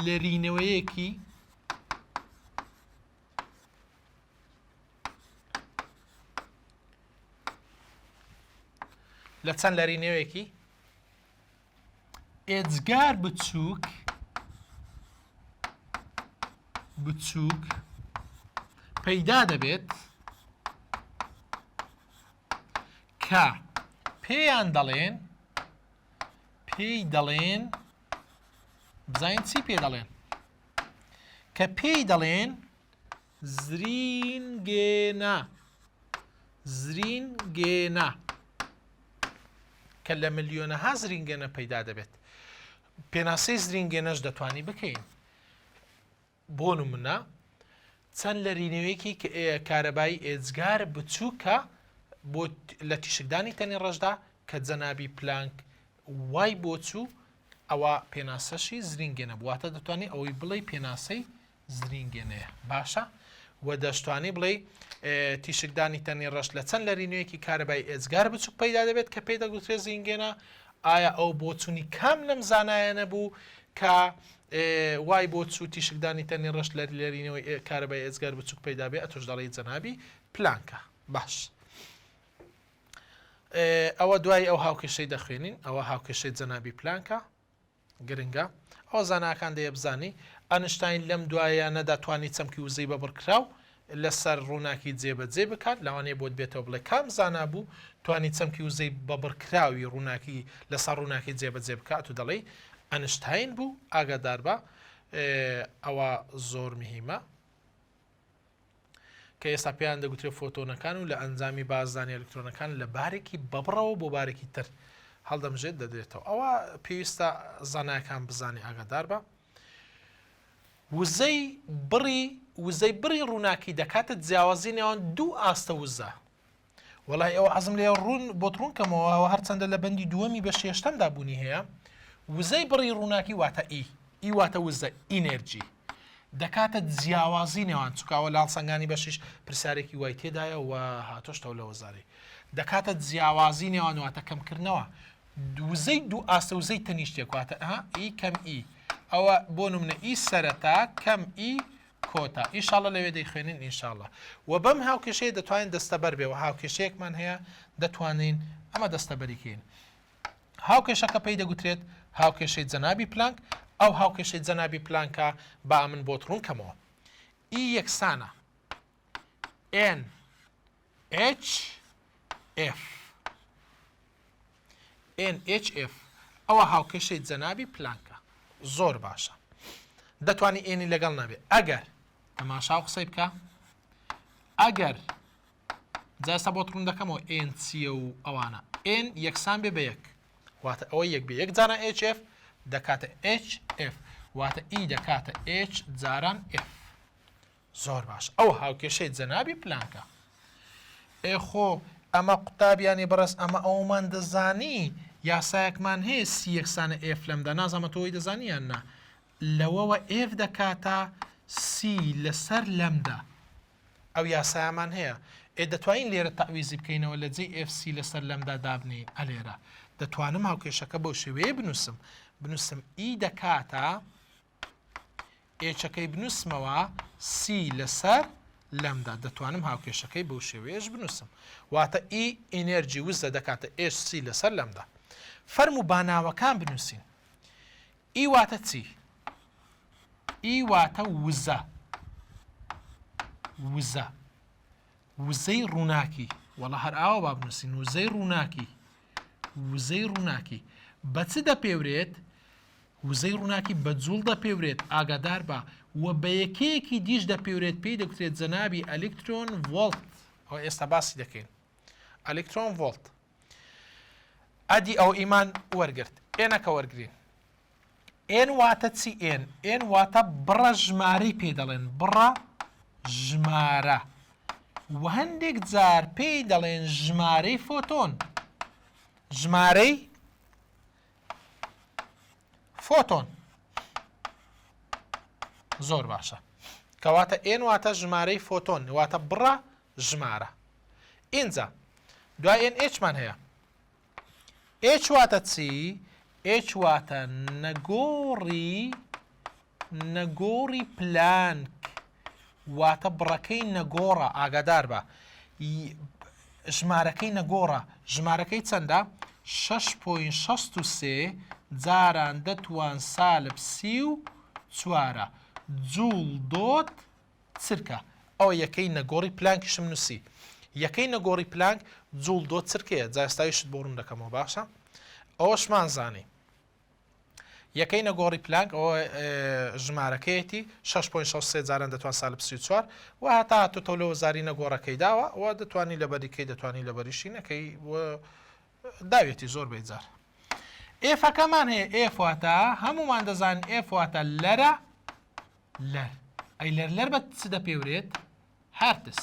لەرینەوەیەکی لە چەند لەرینەوەیەکی ئێجگار بچووک بچووک پەیدا دەبێت کە پێیان دەڵێن پێی دەڵێن بزانین چی پێ دەڵێن کە پێی دەڵێن زرینگێنە زرینگێنە کە لە ملیۆنەها زرینگێنە پەیدا دەبێت پێناسەی زرینگێنەش دەتوانی بکەین بۆ نمونە چەند لەرینەوەیەکی کارەبایی ئێجگار بچووکە بۆ لە تیشکدانی تەنی ڕەشدا کە جەنابی پلانک وای بۆچوو ئەوە پێناسەشی زرینگێنە بوو واتە دەتوانی ئەوەی بڵێی پێناسەی زرینگێنەیە باشە و دەشتوانی بڵێی تیشکدانی تەنی ڕەش لە چەند لەرینەوەیەکی کارەبای ئێجگار بچوک پەیدا دەبێت کە پێی دەگوترێت زرینگێنە ئایا ئەو بۆچوونی کام لەم زانایانە بوو کە وای بۆ چوو تیشکدانی تەنی ڕەش لە لەرینەوەی کارەبای ئێجگار بچوک پەیدا بێ ئەتۆش دەڵێی جەنابی پلانکە باش ئەوە دوای ئەو هاوکێشەی دەخوێنین ئەوە هاوکێشەی جەنابی پلانکە گرنگە ئەوە زاناکان دەیە بزانی ئەنشتاین لەم دوایانەدا توانی چەمکی وزەی بەبڕکراو لەسەر ڕووناکی جێبەجێ بکات لەوانەیە بۆت بێتەوە بڵێ کام زانا بوو توانی چەمکی وزەی بەبڕکراوی ڕووناکی لەسەر ڕووناکی جێبەجێ بکات و دەڵێی ئەنشتاین بوو ئاگاداربە ئەوە زۆر مهمە کە ئێستا پێیان دەگوترێت فۆتۆنەکان و لە ئەنجامی بازدانی ئەلکترۆنەکان لە بارێکی بەبڕەوە بۆ بارێکی تر هەڵدەمژێت دەدرێتەوە ئەوە پێویستە زانایەکان بزانانی ئاگادار بە وزەی بڕی وزەی بڕی ڕووناکی دەکاتە جیاوازی نێوان دوو ئاستە وزە وەڵای ئەوە حەزم لێ ڕوون بۆت ڕوون کەمەوە ئەوە هەرچەندە لە بەندی دووەمی بەشی هەشتەمدا بوونی هەیە وزەی بڕی ڕووناکی واتە E E واتە وزە energy دەکاتە جیاوازی نێوان چکاوە لاڵسەنگانی بەشیش پرسیارێکی وای تێدایە و هاتۆشتەوە لە وەزاری دەکاتە جیاوازی نێوان واتە کەمکردنەوە وزەی دوو ئاستە وزەی تەنیشتێک واتە E کەم E ئەوە بۆ نمونە E سەرەتا کەم E کۆتا ئیشاڵە لەوێ دەیخوێنین ئینشاڵە وە بەم هاوکێشەیە دەتوانین دەستەبەر بێ و هاوکێشەیەکمان هەیە دەتوانین ئەمە دەستەبەری کەین هاوکێشەکە پێی دەگوترێت هاوکێشەی جەنابی پلانک ئەو هاوکێشەی جەنابی پلانکە با من بۆت ڕوون کەمەوە E یەکسانە N H F N H F ئەوە هاوکێشەی جەنابی پلانکە زۆر باشە دەتوانی N ی لەگەڵ نەبێ ئەگەر تەماشا و قسەی بکە ئەگەر جاستا بۆت ڕوون دەکەمەوە N چییە و ئەوانە N یەکسان بێ بە یەک واتە ئەوە یەک بێ یەک جاران HF دەکاتە HF واتە E دەکاتە H جاران F زۆر باش ئەو هاوکێشەی جەنابی پلانکە. ئێ خۆ ئەمە قوتابیانی بەڕێز ئەمە ئەومان دەزانی یاسایەکمان هەیە C یەکسانە F لەمدا نازانم تۆ ئەوی دەزانی یان نا لەوەوە F دەکاتە C لەسەر لەمدا ئەو یاسایەمان هەیە ئێ دەتوانین لێرە تەعویزی بکەینەوە لە جێی F C لەسەر لەمدا دابنێین ئەلێرە دەتوانم هاوکێشەکە بەو شێوەیە بنووسم بنووسم E دەکاتە H ەکەی بنووسمەوە C لەسەر لەمدا دەتوانم هاوکێشەکەی بەو شێوەیەش بنووسم واتە E energy وزە دەکاتە H C لەسەر لەمدا فەرموو با ناوەکان بنووسین E واتە چی E واتە وزە وزە وزەی ڕووناکی وەڵا هەر ئاوا با بنووسین وزەی ڕووناکی وزەی ڕووناکی بە چ دەپێورێت وزەی ڕووناکی بە جوڵ دەپێورێت، ئاگاداربە، و بە یەکەیەکی دیش دەپێورێت پێی دەگوترێت جەنابی ئەلیکترۆن ڤۆڵت، ئەوە ئێستا باسی دەکەین ئەلیکترۆن ڤۆڵت. ئەدی ئەو E مان وەرگرت N ەکە وەرگین N واتە چی N N واتە بڕە ژمارەی پێ دەڵێن بڕە ژمارە و هەندێک جار پێی دەڵێن ژمارەی فۆتۆن ژمارەی فۆتۆن زۆر باشە کەواتە N واتە ژمارەی فۆتۆن واتە بڕە ژمارە ئینجا دوای N H مان هەیە H واتە چی؟ H واتە نەگۆڕی نەگۆڕی پلانک واتە بڕەکەی نەگۆڕە ئاگادار بە ژمارەکەی نەگۆڕە ژمارەکەی چەندە؟ 6.63 جاران دەتوان سالب 34 جوڵ dot چرکە ئەوە یەکەی نەگۆڕی پلانکیشم نووسی یەکەی نەگۆڕی پلانک جوڵ dot چرکەیە جا ئێستایشت بۆ ڕوون دەکەمەوە باشە ئەوەشمان زانی یەکەی نەگۆڕی پلانک ئەوە ژمارەکەیەتی 6.63 جاران دەتوان سالب 34 و هەتا هاتۆتەوە لە وەزاری نەگۆڕەکەی داوە و دەتوانی لەبەریکەی دەتوانی لەبەریشی نەکەی و داوێتی زۆر بەیجار F ەکەمان هەیە F واتە هەمومان دەزانین F واتە لەرە لەر ئەی لەر لەر بە چ دەپێورێت هەرتس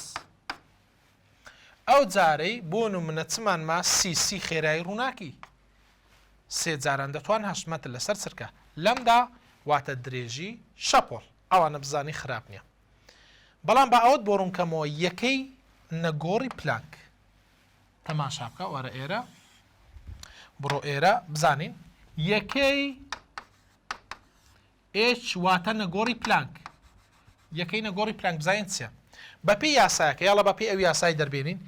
ئەو جارەی بۆ نمونە چمان ما سی سی خێرایی ڕووناکی سێ جاران دەتوان هەشت مەتر لەسەر چرکە لەمدا واتە درێژی شەپۆڵ ئەوانە بزانی خراپ نییە بەڵام با ئەوەت بۆ ڕوونکەمەوە یەکەی نەگۆڕی پلانک تەماشا بکە وەرە ئێرە بڕۆ ئێرە بزانین یەکەی H واتە نەگۆڕی پلانک. یەکەی نەگۆڕی پلانک بزانین چیە. بەپێی یاسایەکە یاڵا بەپێی ئەو یاسای دەربێنین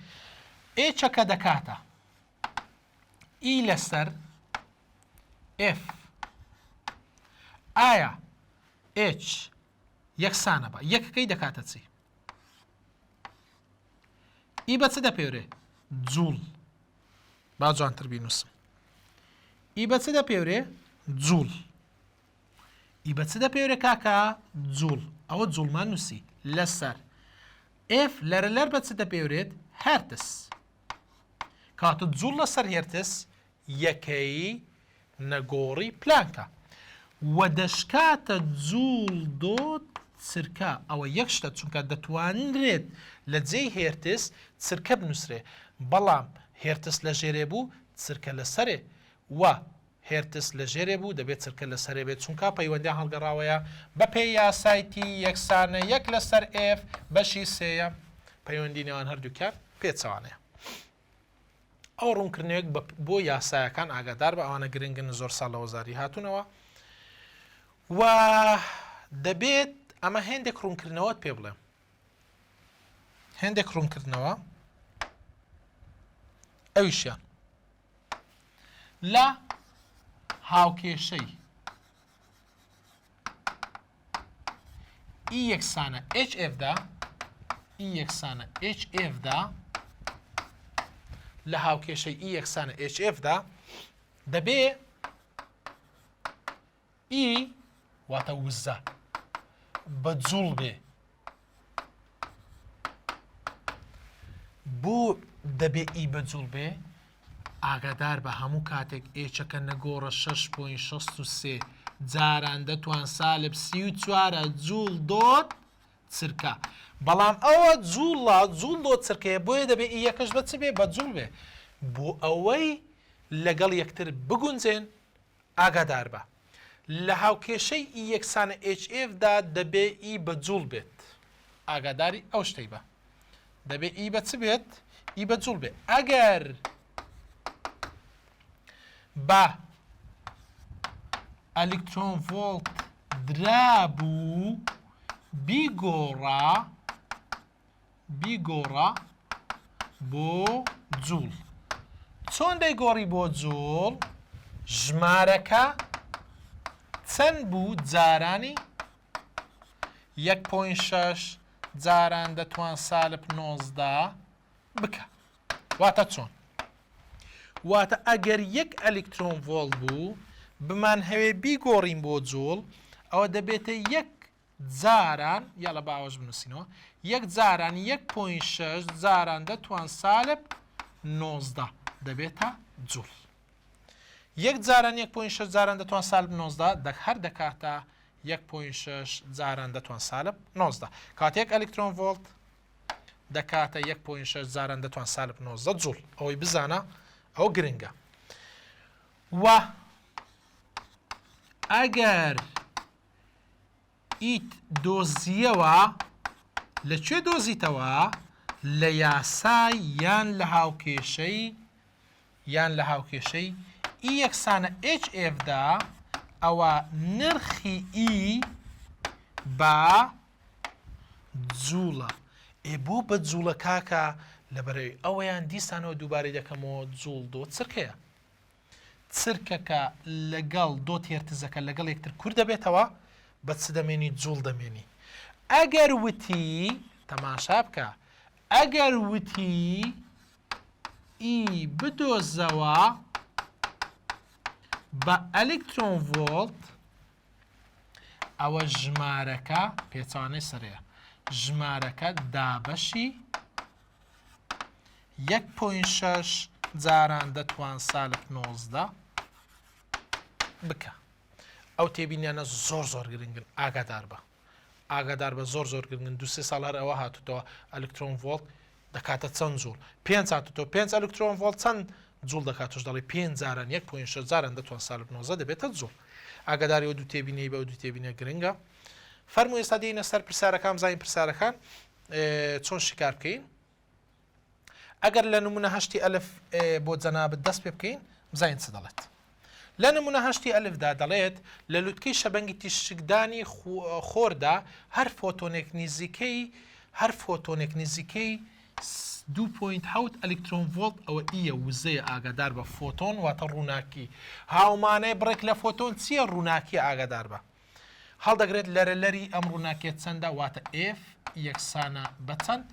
H ەکە دەکاتە E لەسەر F ئایا H یەکسانە بە یەکەکەی دەکاتە چی؟ E بە چ دەپێورێ؟ جوڵ با جوانتر بینوسم E بە چ دەپێورێ؟ جوڵ. E بە چ دەپێورێ کاکە؟ جوڵ. ئەوە جوڵمان نووسی لەسەر F لەرە لەر بە چ دەپێورێت؟ هێرتس. کاتە جوڵ لەسەر هێرتس یەکەی نەگۆڕی پلانکە و دەشکاتە جوڵ dot چرکە ئەوە یەک شتە چونکە دەتوانرێت لە جێی هێرتس چرکە بنووسرێ بەڵام هێرتس لە ژێرێ بوو چرکە لە سەرێ و هێرتس لە ژێرێ بوو دەبێت چرکە لە سەرێ بێت چونکە پەیوەندیان هەڵگەڕاوەیە بە پێی یاسای T یەکسانە یەک لەسەر F بەشی سێیەم پەیوەندی نێوان هەردووکیان پێچەوانەیە. ئەو ڕوونکردنەوەیەک بۆ یاسایەکان ئاگادار بە ئەوانە گرنگن زۆر ساڵ لە وەزاری هاتوونەوە و دەبێت ئەمە هێندێک ڕوونکردنەوەت پێ بڵێم هێندێک ڕوونکردنەوە ئەویشیان لە هاوکێشەی E یەکسانە HF دا E یەکسانە HF دا لە هاوکێشەی E یەکسانە HF دا دەبێ E واتە وزە بە جوڵ بێ بۆ دەبێ E بە جوڵ بێ؟ ئاگادار بە هەموو کاتێک H ەکە نەگۆڕە 6.63 جاران دەتوان سالب 34 جوڵ dot چرکە بەڵام ئەوە جوڵە جوڵ dot چرکەیە بۆیە دەبێ E یەکەش بە چ بێ بە جوڵ بێ بۆ ئەوەی لەگەڵ یەکتر بگونجێن ئاگاداربە، لە هاوکێشەی E یەکسانە HF دا دەبێ E بە جوڵ بێت. ئاگاداری ئەو شتەی بە. دەبێ E بە چ بێت؟ E بە جوڵ بێ. ئەگەر بە ئەلیکترۆن ڤۆڵت درابوو بیگۆڕە بیگۆڕە بۆ جوڵ. چۆن دەیگۆڕی بۆ جوڵ؟ ژمارەکە چەند بوو جارانی یەک point شەش جاران دەتوان سالب 19 بکە. واتە چۆن؟ واتە ئەگەر یەک ئەلیکترۆن ڤۆڵت بوو بمانهەوێ بیگۆڕین بۆ جوڵ ئەوە دەبێتە یەک جاران، یاڵا با ئەوەش بنووسینەوە، یەک جاران یەک point شەش جاران دە توان سالب 19 دەبێتە جوڵ. یەک جاران یەک point شەش جاران دە توان سالب 19 دەک هەر دەکاتە یەک point شەش جاران دە توان سالب 19 کاتێک ئەلیکترۆن ڤۆڵت دەکاتە یەک point شەش جاران دە توان سالب 19 جوڵ. ئەوەی بزانە ئەو گرنگە. و ئەگەر E ت دۆزییەوە، لە کوێ دۆزیتەوە؟ لە یاسای یان لە هاوکێشەی یان لە هاوکێشەی E یەکسانە h F دا ئەوە نرخی E بە جووڵە. ئێ بۆ بە جووڵە کاکە؟ لەبەرئەوەی ئەوەیان دیسانەوە دووبارەی دەکەمەوە جووڵ دۆ چرکەیە. چرکەکە لەگەڵ dot هێرتزەکە لەگەڵ یەکتر کورت دەبێتەوە بە چ دەمێنی جووڵ دەمێنی. ئەگەر وتی تەماشا بکە ئەگەر وتی E بدۆزەوە بە ئەلیکترۆن ڤۆڵت ئەوە ژمارەکە پێچەوانەی سەرەیە ژمارەکە دابەشی یەک point شەش جاران دەتوان سالب 19 بکە ئەو تێبینیانە زۆر زۆر گرنگن ئاگادار بە ئاگادار بە زۆر زۆر گرنگن دوسێ ساڵ هەر ئەوە هاتوتەوە ئەلکترۆن ڤۆڵت دەکاتە چەند جوڵ پێنج هاتوتەوە پێنج ئەلکترۆن ڤۆڵت چەند جوڵ دەکات تۆش دەڵێی پێنج جاران یەک point شەش جاران دە توان سالب 19 دەبێتە جوڵ ئاگاداری ئەو دوو تێبینیەی بە ئەو دوو تێبینە گرنگە فەرموو ئێستا دێینە سەر پرسیارەکان بزانین پرسیارەکان چۆن شیکار بکەین ئەگەر لە نمونە هەشتی ئەلف بۆ جەنابت دەست پێ بکەین بزانین چ دەڵێت لە نمونە هەشتی ئەلفدا دەڵێت لە لوتکەی شەبەنگی تیشکدانی خۆردا هەر فۆتۆنێک نزیکەی هەر فۆتۆنێک نزیکەی 2.7 ئەلیکترۆن ڤۆڵت ئەوە E یە وزەیە ئاگادار بە فۆتۆن واتە ڕووناکی هاومانای بڕێک لە فۆتۆن چییە ڕووناکی ئاگادار بە هەڵدەگرێت لەرەلەری ئەم ڕووناکیە چەندە واتە F یەکسانە بە چەند؟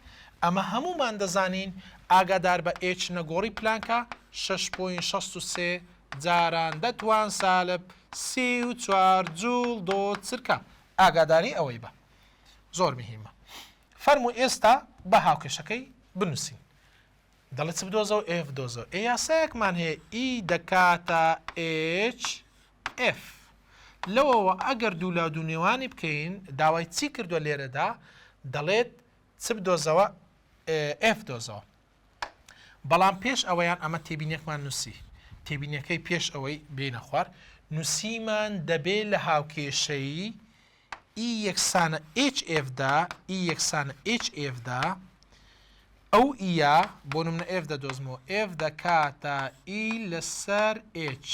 ئەمە هەموومان دەزانین ئاگاداربە H نەگۆڕی پلانکە شەش point 63 جاران دە توان سالب 34 جوڵ دۆ چرکە ئاگاداری ئەوەی بە زۆر مهمە فەرموو ئێستا بە هاوکێشەکەی بنووسین دەڵێ چ بدۆزەوە F بدۆزەوە ئێ یاسایەکمان هەیە E دەکاتە H F لەوەوە ئەگەر دوو لا دوو نێوانی بکەین داوای چی کردووە لێرەدا دەڵێت چ بدۆزەوە F دۆزەوە بەڵام پێش ئەوەیان ئەمە تێبینێکمان نووسی تێبینەکەی پێش ئەوەی بینە خوار نووسیمان دەبێ لە هاوکێشەی E یەکسانە H F دا E یەکسانە H F دا ئەو E یە بۆ نمونە F دەدۆزمەوە F دەکاتە E لەسەر H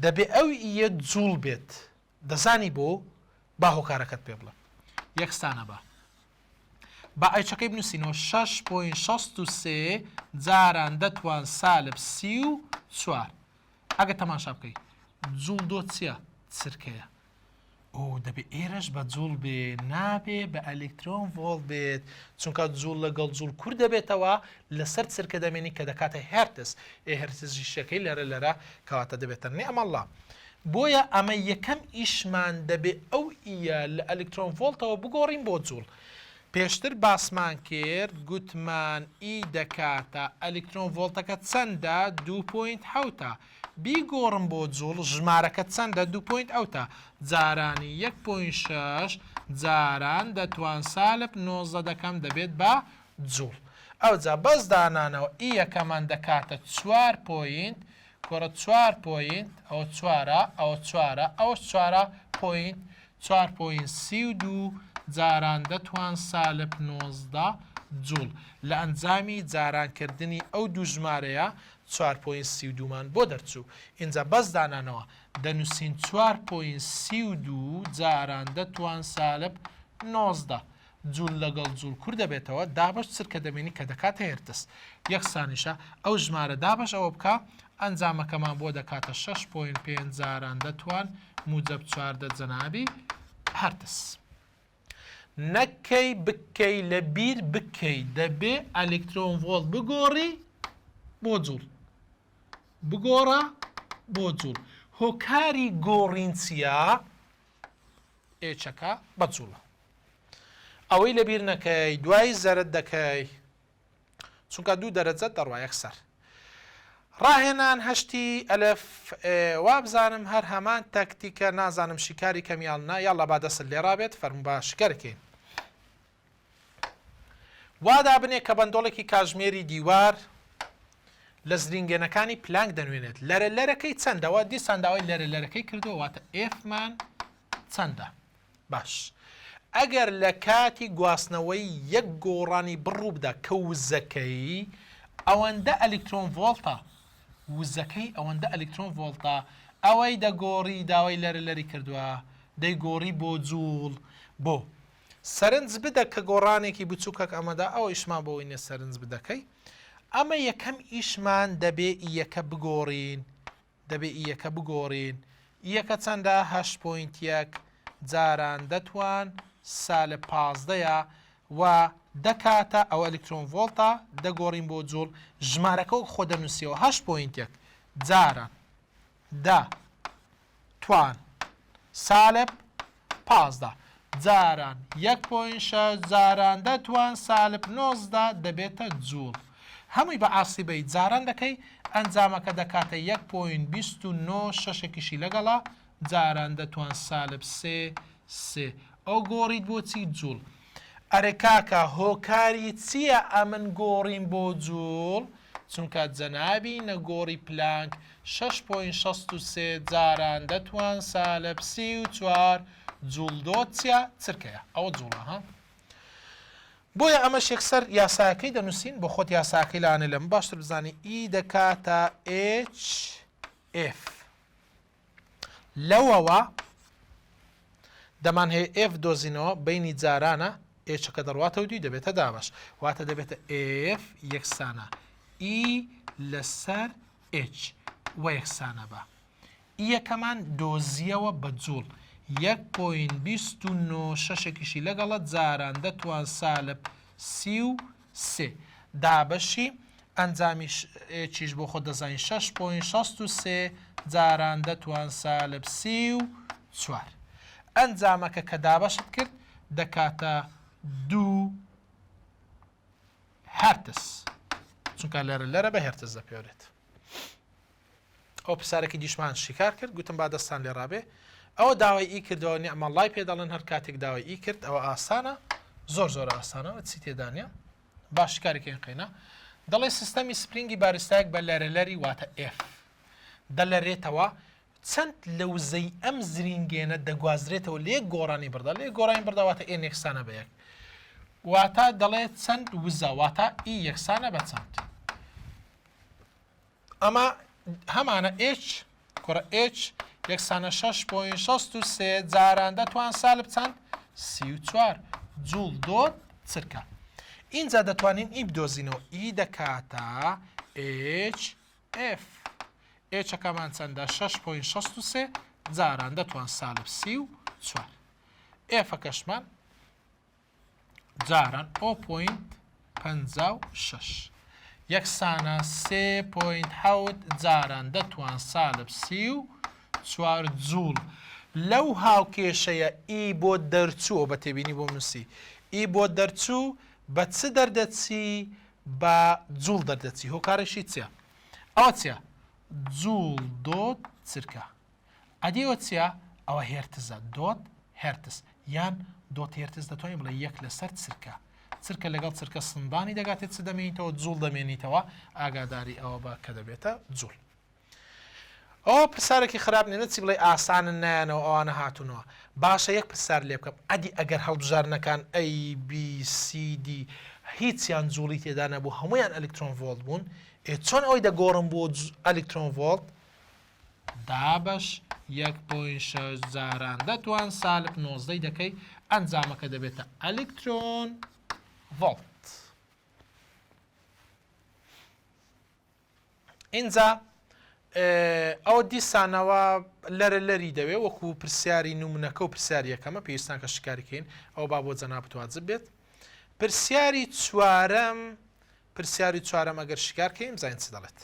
دەبێ ئەو E یە جوڵ بێت دەزانی بۆ با هۆکارەکەت پێ بڵێم یەکسانە بە با H ەکەی بنووسینەوە 6.63 جاران دەتوان سالب 34 ئەگە تەماشا بکەی جوڵ دۆ چییە چرکەیە ئۆ دەبێ ئێرەش بە جوڵ بێ نابێ بە ئەلکترۆن ڤۆڵت بێت چونکە جوڵ لەگەڵ جوڵ کورت دەبێتەوە لەسەر چرکە دەمێنی کە دەکاتە هێرتز ئێ هێرتزیشەکەی لەرە لەرە کەواتە دەبێتە نعم اللە بۆیە ئەمە یەکەم ئیشمان دەبێ ئەو E یە لە ئەلکترۆن ڤۆڵتەوە بگۆڕین بۆ جوڵ پێشتر باسمان کرد گوتمان E دەکاتە ئەلکترۆن ڤۆڵتەکە چەندە دوو point حەوتە بیگۆڕم بۆ جوڵ ژمارەکە چەندە دوو point حەوتە جارانی یەک point شەش جاران دە توان سالب 19 دەکەم دەبێت بە جوڵ ئەوجا بەس دانانەوە E یەکەمان دەکاتە چوار point کۆڕە چوار point ئەوە چوارە ئەوە چوارە ئەوەش چوارە point چوار point 32 جاران دە توان سالب 19 جوڵ لە ئەنجامی جارانکردنی ئەو دوو ژمارەیە چوار point 32 مان بۆ دەرچوو ئینجا بەس دانانەوە دەنووسین چوار point 32 جاران دە توان سالب 19 جوول لەگەڵ جوول کورت دەبێتەوە دابەش چرکە دەمێنی کە دەکاتە هێرتز یەکسانیشە ئەو ژمارە دابەش ئەوە بکە ئەنجامەکەمان بۆ دەکاتە شەش point پێنج جاران دە توان موجەب 14 جەنابی هەرتز. نەکەی بکەی لە بیر بکەی دەبێ ئەلکترۆن ڤۆڵت بگۆڕی بۆ جوڵ بگۆڕە بۆ جوڵ هۆکاری گۆڕین چییە؟ H ەکە بە جوڵە ئەوەی لەبیر نەکەی دوای زەرد دەکەی چونکە دوو دەرەجە دەڕوا یەکسەر ڕاهێنان هەشتی ئەلف وابزانم هەر هەمان تەکتیکە نازانم شیکاری کەم یاڵ نا یاڵا با دەست لێ ڕابێت فەرموو با شیکارەکەین وا دابنێ کە بەندۆڵێکی کاژمێری دیوار لە زرینگێنەکانی پلانک دەنوێنێت لەرە لەرەکەی چەندەوە دیسان داوای لەرە لەرەکەی کردووە واتە F مان چەندە باش ئەگەر لە کاتی گواستنەوەی یەک گۆڕانی بڕ ڕووبدا کە وزەکەی ئەوەندە ئەلیکترۆن ڤۆڵتە. وزەکەی ئەوەندە ئەلیکترۆن ڤۆڵتە ئەوەی دەگۆڕی داوای لەرە لەری کردووە دەیگۆڕی بۆ جووڵ بۆ سەرنج بدە کە گۆڕانێکی بچووکەک ئەمەدا ئەوە ئیشمان بۆی نیە سەرنج بدەکەی ئەمە یەکەم ئیشمان دەبێ ئیەکە بگۆڕین دەبێ ئیەکە بگۆڕین ئیەکە چەندە هەشت point یەک جاران دەتوان سالب پازدەیە و دەکاتە ئەوە ئەلیکترۆن ڤۆڵتە دەگۆڕین بۆ جوڵ ژمارەکە وەک خۆ دەنووسیەوە هەشت point یەک جاران دە توان سالب 15 جاران یەک point شەش جاران دە توان سالب 19 دەبێتە جوڵ هەمووی بە عاسیبەی جاران دەکەی ئەنجامەکە دەکاتە یەک point 29 شەشێکیشی لەگەڵە جاران دە توان سالب سێ سێ ئەو گۆڕیت بۆ چی جوڵ ئەرێ کاکە هۆکاری چیە ئەمن گۆڕیم بۆ جوڵ چونکە جەنابی نەگۆڕی پلانک شەش point 63 جاران دە توان سالب 34 جوڵ dot چیە چرکەیە ئەوە جوڵە ها بۆیە ئەمەش یەکسەر یاساکەی دەنووسین بۆ خۆت یاساکەی لانێ لەم باشتر بزانی E دەکاتە H F لەوەوە دەمانهەوێ F دۆزینەوە بەینی جارانە H ەکە دەڕواتەوە دوی دەبێتە دابەش واتە دەبێتە F یەکسانە E لەسەر H وە یەکسانە بە E یەکەمان دۆزیەوە بە جوڵ 1.29 شەشێکیشی لەگەڵە جاران دەتوان سالب 33 دابەشی ئەنجامی H یش بۆ خۆت دەزانی شەش point 63 جاران دە توان سالب 34 ئەنجامەکە کە دابەشت کرد دەکاتە دوو هەرتز چونکە لەرە لەرە بە هێرتز دەپێورێت. ئەو پرسیارێکی دیشمان شیکار کرد گوتم با دەستان لێ ڕابێ ئەوە داوای E کردەوە نیعمەڵای پێ دەڵێن هەر کاتێک داوای E کرد ئەوە ئاسانە زۆر زۆر ئاسانە چی تێدانە با شیکاری کەین قەینا دەڵێ سیستەمی سپرینگی بارستایەک بە لەرەلەری واتە F دەلەرێتەوە چەند لە وزەی ئەم زرینگێنە دەگوازرێتەوە لە یەک گۆڕانی بڕدا لە یەک گۆڕانی بڕدا واتە N یەکسانە بە یەک واتە دەڵێ چەند وزە واتە E یەکسانە بە چەند ئەمە هەمانە H کوڕە H یەکسانە 6.63 جاران دەتوان سالب چەند 34 جوڵ dot چرکە ئینجا دەتوانین E بدۆزینەوە E دەکاتە H F H ەکەمان چەندە 6.63 جاران دەتوان سالب 34 F ەکەشمان جاران o point 56 یەکسانە سێ point حەوت جاران دە توان سالب 34 جوڵ لەو هاوکێشەیە E بۆ دەرچوو بە تێبینی بۆ نووسی E بۆ دەرچوو بە چ دەردەچی بە جوڵ دەردەچی هۆکارێکی چییە ئەوە چییە جوڵ dot چرکە ئەدی ئەوە چیە؟ ئەوە هێرتزە، dot هێرتز، یان dot هێرتز دەتوانین بڵێ یەک لەسەر چرکە. چرکە لەگەڵ چرکە سندانی دەگاتێ چ دەمێنیتەوە؟ جوڵ دەمێنیتەوە، ئاگاداری ئەوە بە کە دەبێتە جوڵ. ئەوە پرسیارێکی خراپ نیە نەچی بڵێ ئاسانن نایەنەوە ئەوانە هاتوونەوە. باشە یەک پرسیار لێ بکەم ئەدی ئەگەر هەڵبژاردنەکان A B C D هیچیان جوڵی تێدا نەبوو هەموویان ئەلیکترۆن ڤۆڵت بوون ئێ چۆن ئەوەی دەگۆڕم بۆ ئەلیکترۆن ڤۆڵت دابەش یەک point شەش جاران دە توان سالب نۆزدەی دەکەی ئەنجامەکە دەبێتە ئەلیکترۆن ڤۆڵت. ئینجا ئەوە دیسانەوە لەرە لەری دەوێ وەکو پرسیاری نمونەکە و پرسیاری یەکەمە پێویستان کە شکاری کەین ئەو با بۆ جەنابت واجب بێت پرسیاری چوارەم پرسیاری چوارەم ئەگەر شکار کەین بزانین چ دەڵێت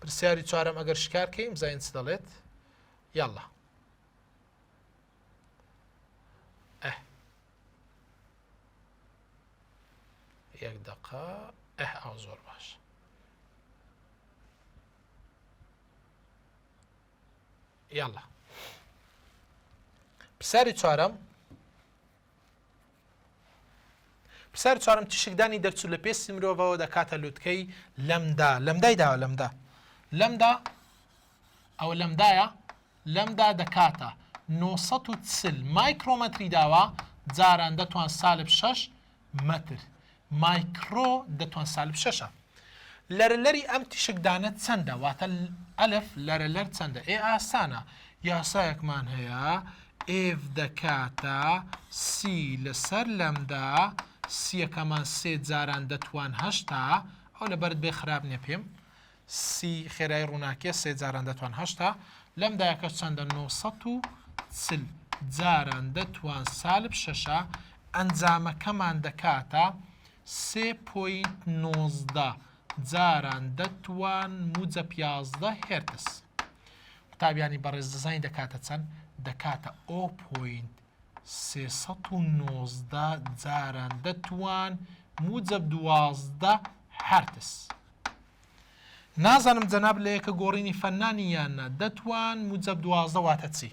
پرسیاری چوارەم ئەگەر شکار کەین بزانین چ دەڵێت یاڵا ئه یەک دقە ئه ئەو زۆر باش یاڵا پرسیاری چوارەم پرسیار چوارەم، تیشکدانی دەرچوو لە پێستی مرۆڤەوە دەکاتە لوتکەی لەمدا، لەمدای داوە لەمدا، لەمدا ئەوە لەمدایە، لەمدا دەکاتە 940 مایکرۆمەتری داوە جاران دەتوان سالب 6 مەتر مایکرۆ دەتوان سالب شەشە. لەرەلەری ئەم تیشکدانە چەندە؟ واتە ئەلف لەرەلەر چەندە؟ ئێ ئاسانە یاسایەکمان هەیە F دەکاتە C لەسەر لەمدا سیەکەمان سێ جاران دەتوان 80 ئەو لەبەرت بێ خراپ نییە پێم C خێرای ڕووناکیە سێ جاران دەتوان 80 لەمدایەکەش چەندە 940 جاران دەتوان سالب شەشە ئەنجامەکەمان دەکاتە سێ point 19 جاران دەتوان موجەب 11 هێرتز. قوتابیانی بەڕێز دەزانین دەکاتە چەند؟ دەکاتە o point 319 جاران دەتوان موجەب 12 هەرتز. نازانم جەناب لە یەکە گۆڕینی فەنانی یان نا دەتوان موجەب 12 واتە چی؟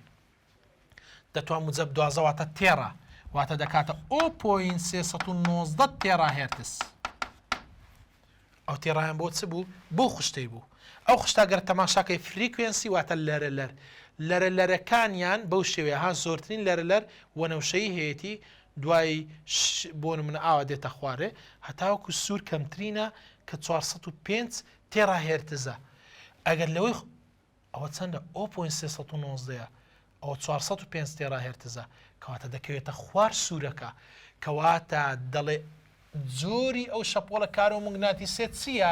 دەتوان موجەب 12 واتە تێڕا واتە دەکاتە o point 319 تێڕا هێرتز. ئەو تێڕایان بۆ چ بوو؟ بۆ خشتەی بوو. ئەو خشتە گەر تەماشاکەی frequency واتە لەرە لەر. لەرە لەرەکانیان بەو شێوەیە ها زۆرترین لەرە لەر وەنەوشەیی هەیەتی دوای ش بۆ نمونە ئاوا دێتە خوارێ هەتاوەکو سوور کەمترینە کە 405 تێڕا هێرتزە. ئەگەر لەوەی ئەوە چەندە؟ o point 319 یە. ئەوە 405 تێرا هێرتزە. کەواتە دەکەوێتە خوار سوورەکە. کەواتە دەڵێ جۆری ئەو شەپۆڵە کارۆموگناتیسیە چییە؟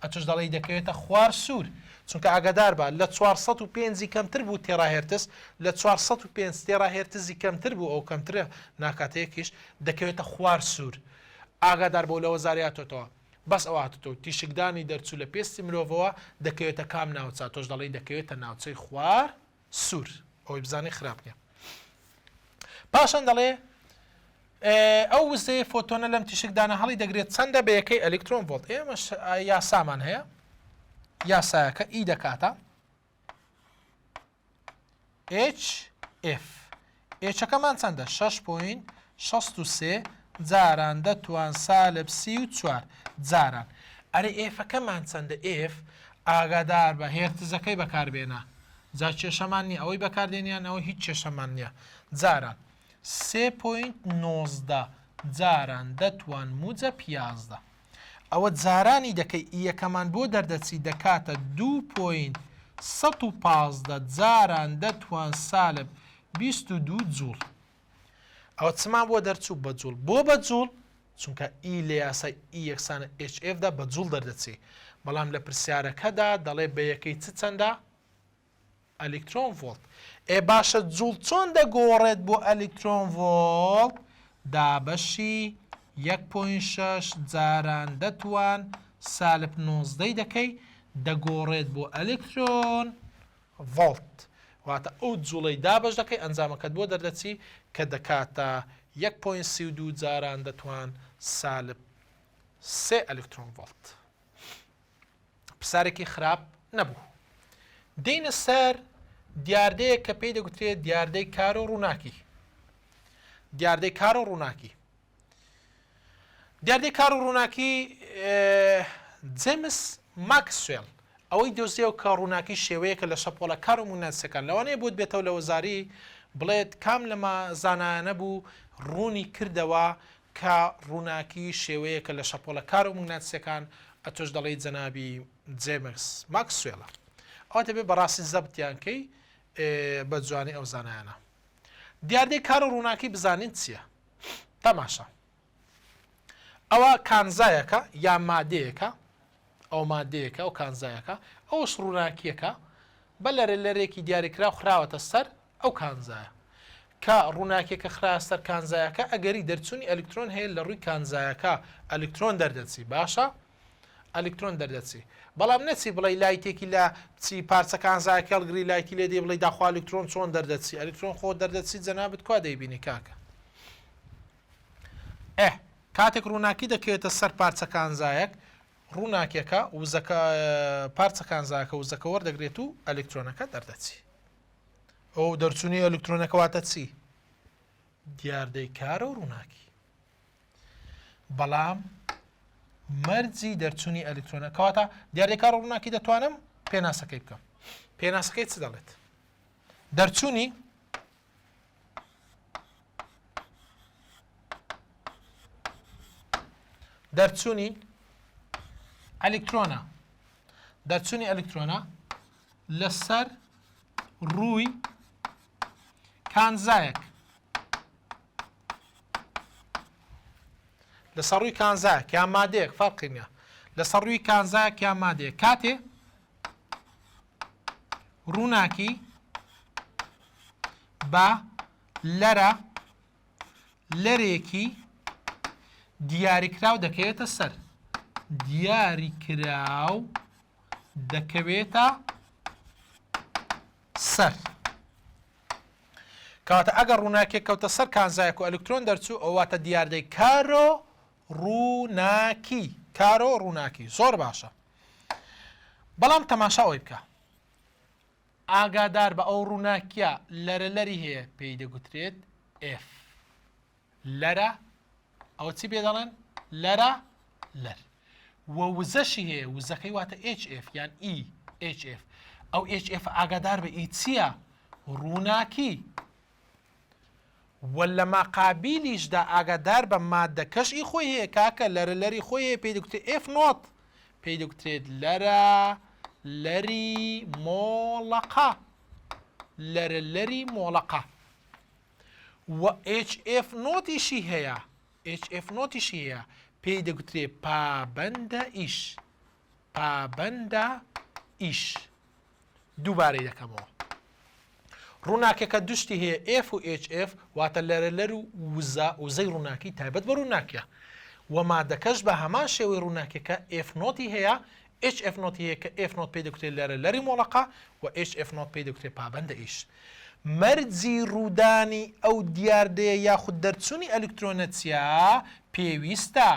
ئەتۆش دەڵێی دەکەوێتە خوار سوور. چونکە ئاگادار بە لە 405 ی کەمتر بوو تێرا هێرتز، لە 405 تێرا هێرتزی کەمتر بوو ئەو کەمترە ناکاتە یەکیش دەکەوێتە خوار سوور. ئاگادار بە و لە وەزاریاتۆتەوە. بەس ئەوە هاتۆتەوە تیشکدانی دەرچوو لە پێستی مرۆڤەوە دەکەوێتە کام ناوچە؟ تۆش دەڵێی دەکەوێتە ناوچەی خوار سوور. ئەوەی بزانی خراپ نییە. پاشان دەڵێ ئەو وزەیە فۆتۆنە لەم تیشکدانە هەڵی دەگرێت چەندە بە یەکەی ئەلکترۆن ڤۆڵت. ئێمەش یاسامان هەیە یاسایەکە E دەکاتە H F H ەکەمان چەندە؟ شەش point 63 جاران دە توان سالب 34 جاران. ئەرێ F ەکەمان چەندە؟ F ئاگادار بە هێرتزەکەی بەکاربێنە جا کێشەمان نییە ئەوەی بەکاردێنیان ئەوە هیچ کێشەمان نییە جاران سێ point 19 جاران دە توان موجەب 11 ئەوە جارانی دەکەی E یەکەمان بۆ دەردەچی دەکاتە دوو point 115 جاران دە توان سالب 22 جوڵ. ئەوە چمان بۆ دەرچوو؟ بە جوڵ. بۆ بە جوڵ؟ چونکە E لە یاسای E یەکسانە H F دا بە جوڵ دەردەچی. بەڵام لە پرسیارەکەدا دەڵێ بە یەکەی چ چەندە؟ ئەلیکترۆن ڤۆڵت. ئێ باشە جوڵ چۆن دەگۆڕێت بۆ ئەلیکترۆن ڤۆڵت؟ دابەشی یەک point شەش جاران دە توان سالب نۆزدەی دەکەی دەگۆڕێت بۆ ئەلیکترۆن ڤۆڵت. واتە ئەو جوڵەی دابەش دەکەی ئەنجامەکەت بۆ دەردەچی کە دەکاتە یەک point 32 جاران دە توان سالب سێ ئەلیکترۆن ڤۆڵت. پرسیارێکی خراپ نەبوو. دێینە سەر دیاردەیەک کە پێی دەگوترێت دیاردەی کار و ڕووناکی. دیاردەی کار و ڕووناکی. دیاردەی کار و ڕووناکی جێمس ماکسوێل ئەوەی دۆزیەوە کە ڕووناکی شێوەیەکە لە شەپۆڵە کار و موگناتیسەکان لەوانەیە بۆت بێتەوە لە وەزاری بڵێت کام لەمە زانایانە بوو ڕوونی کردەوە کە ڕووناکی شێوەیەکە لە شەپۆڵە کارۆموگناتیسیەکان، ئەتۆش دەڵێی جەنابی جێمس ماکسوێڵە. ئەوە دەبێ بەڕاستی زەبتیان کەی بە جوانی ئەو زانایانە. دیاردەی کار و ڕووناکی بزانین چییە؟ تەماشا. ئەوە کانزایەکە یا مادەیەکە ئەو مادەیەکە ئەو کانزایەکە ئەوش ڕووناکیەکە بە لەرە لەرێکی دیاریکراو خراوەتە سەر ئەو کانزایە. کە ڕووناکیەکە خرایە سەر کانزایەکە ئەگەری دەرچوونی ئەلیکترۆن هەیە لە ڕووی کانزایەکە ئەلیکترۆن دەردەچی باشە ئەلیکترۆن دەردەچی بەڵام نەچی بڵێ light ێکی لە چی پارچە کانزایەکە هەڵگری light ی لێ دێ بڵێ داخوا ئەلیکترۆن چۆن دەردەچی ئەلیکترۆن خۆ دەردەچی جەنابت کوا دەیبینی کاکە ئێ کاتێک ڕووناکی دەکەوێتە سەر پارچە کانزایەک ڕووناکیەکە وزەکە پارچە کانزاکە وزەکە وەردەگرێت و ئەلیکترۆنەکە دەردەچی ئەو دەرچوونی ئەلکترۆنەکە واتە چی؟ دیاردەی کارە و ڕووناکی. بەڵام مەرجی دەرچوونی ئەلکترۆنە کەواتە دیاردەی کار و ڕووناکی دەتوانم پێناسەکەی بکەم. پێناسەکەی چ دەڵێت؟ دەرچوونی دەرچوونی. ئەلیکترۆنە دەرچوونی ئەلیکترۆنە لەسەر ڕووی کانزایەک لەسەر ڕووی کانزایەک یان مادەیەک فەرقی نییە لەسەر ڕووی کانزایەک یان مادەیەک کاتێ ڕووناکی بە لەرە لەرێکی دیاریکراو دەکەوێتە سەر دیاریکراو دەکەوێتە سەر. کەواتە ئەگەر ڕووناکیەک کەوتە سەر کانزایەک و ئەلکترۆن دەرچوو ئەوە واتە دیاردەی کارۆ ڕووناکی کارۆ ڕووناکی زۆر باشە بەڵام تەماشا ئەوەی بکە ئاگادار بە ئەو ڕووناکیە لەرە لەری هەیە پێی دەگوترێت F لەرە ئەوە چی پێ دەڵێن لەرە لەر و وزەشی هەیە وزەکەی واتە HF یان E HF ئەو HF ئاگادار بە ئی چییە ڕووناکی و لە ماقابیلیشدا ئاگادار بە مادەکەش ئی خۆی هەیە کاکە لەرە لەری خۆی هەیە پێی دەگوترێت F naught پێی دەگوترێت لەرە لەری مۆڵەقە لەرە لەری مۆڵەقە و HF naught یشی هەیە HF naught یشی هەیە پێی دەگوترێ پابەندە ئیش پابەندە ئیش دووبارەی دەکەمەوە ڕووناکەکە دوشتی هەیە F و HF واتە لەرەلەر و وزە وزەی ڕووناکی تایبەت بە ڕووناکیە و مادەکەش بە هەمان شێوەی ڕووناکیەکە F naught ی هەیە HF naught ی هەیە کە F naught پێی دەگوترێت لەرە لەری مۆڵەقە و HF naught پێی دەگوترێت پابەندە ئیش. مەرجی ڕوودانی ئەو دیاردەیە یاخود دەرچوونی ئەلکترۆنە چیە؟ پێویستە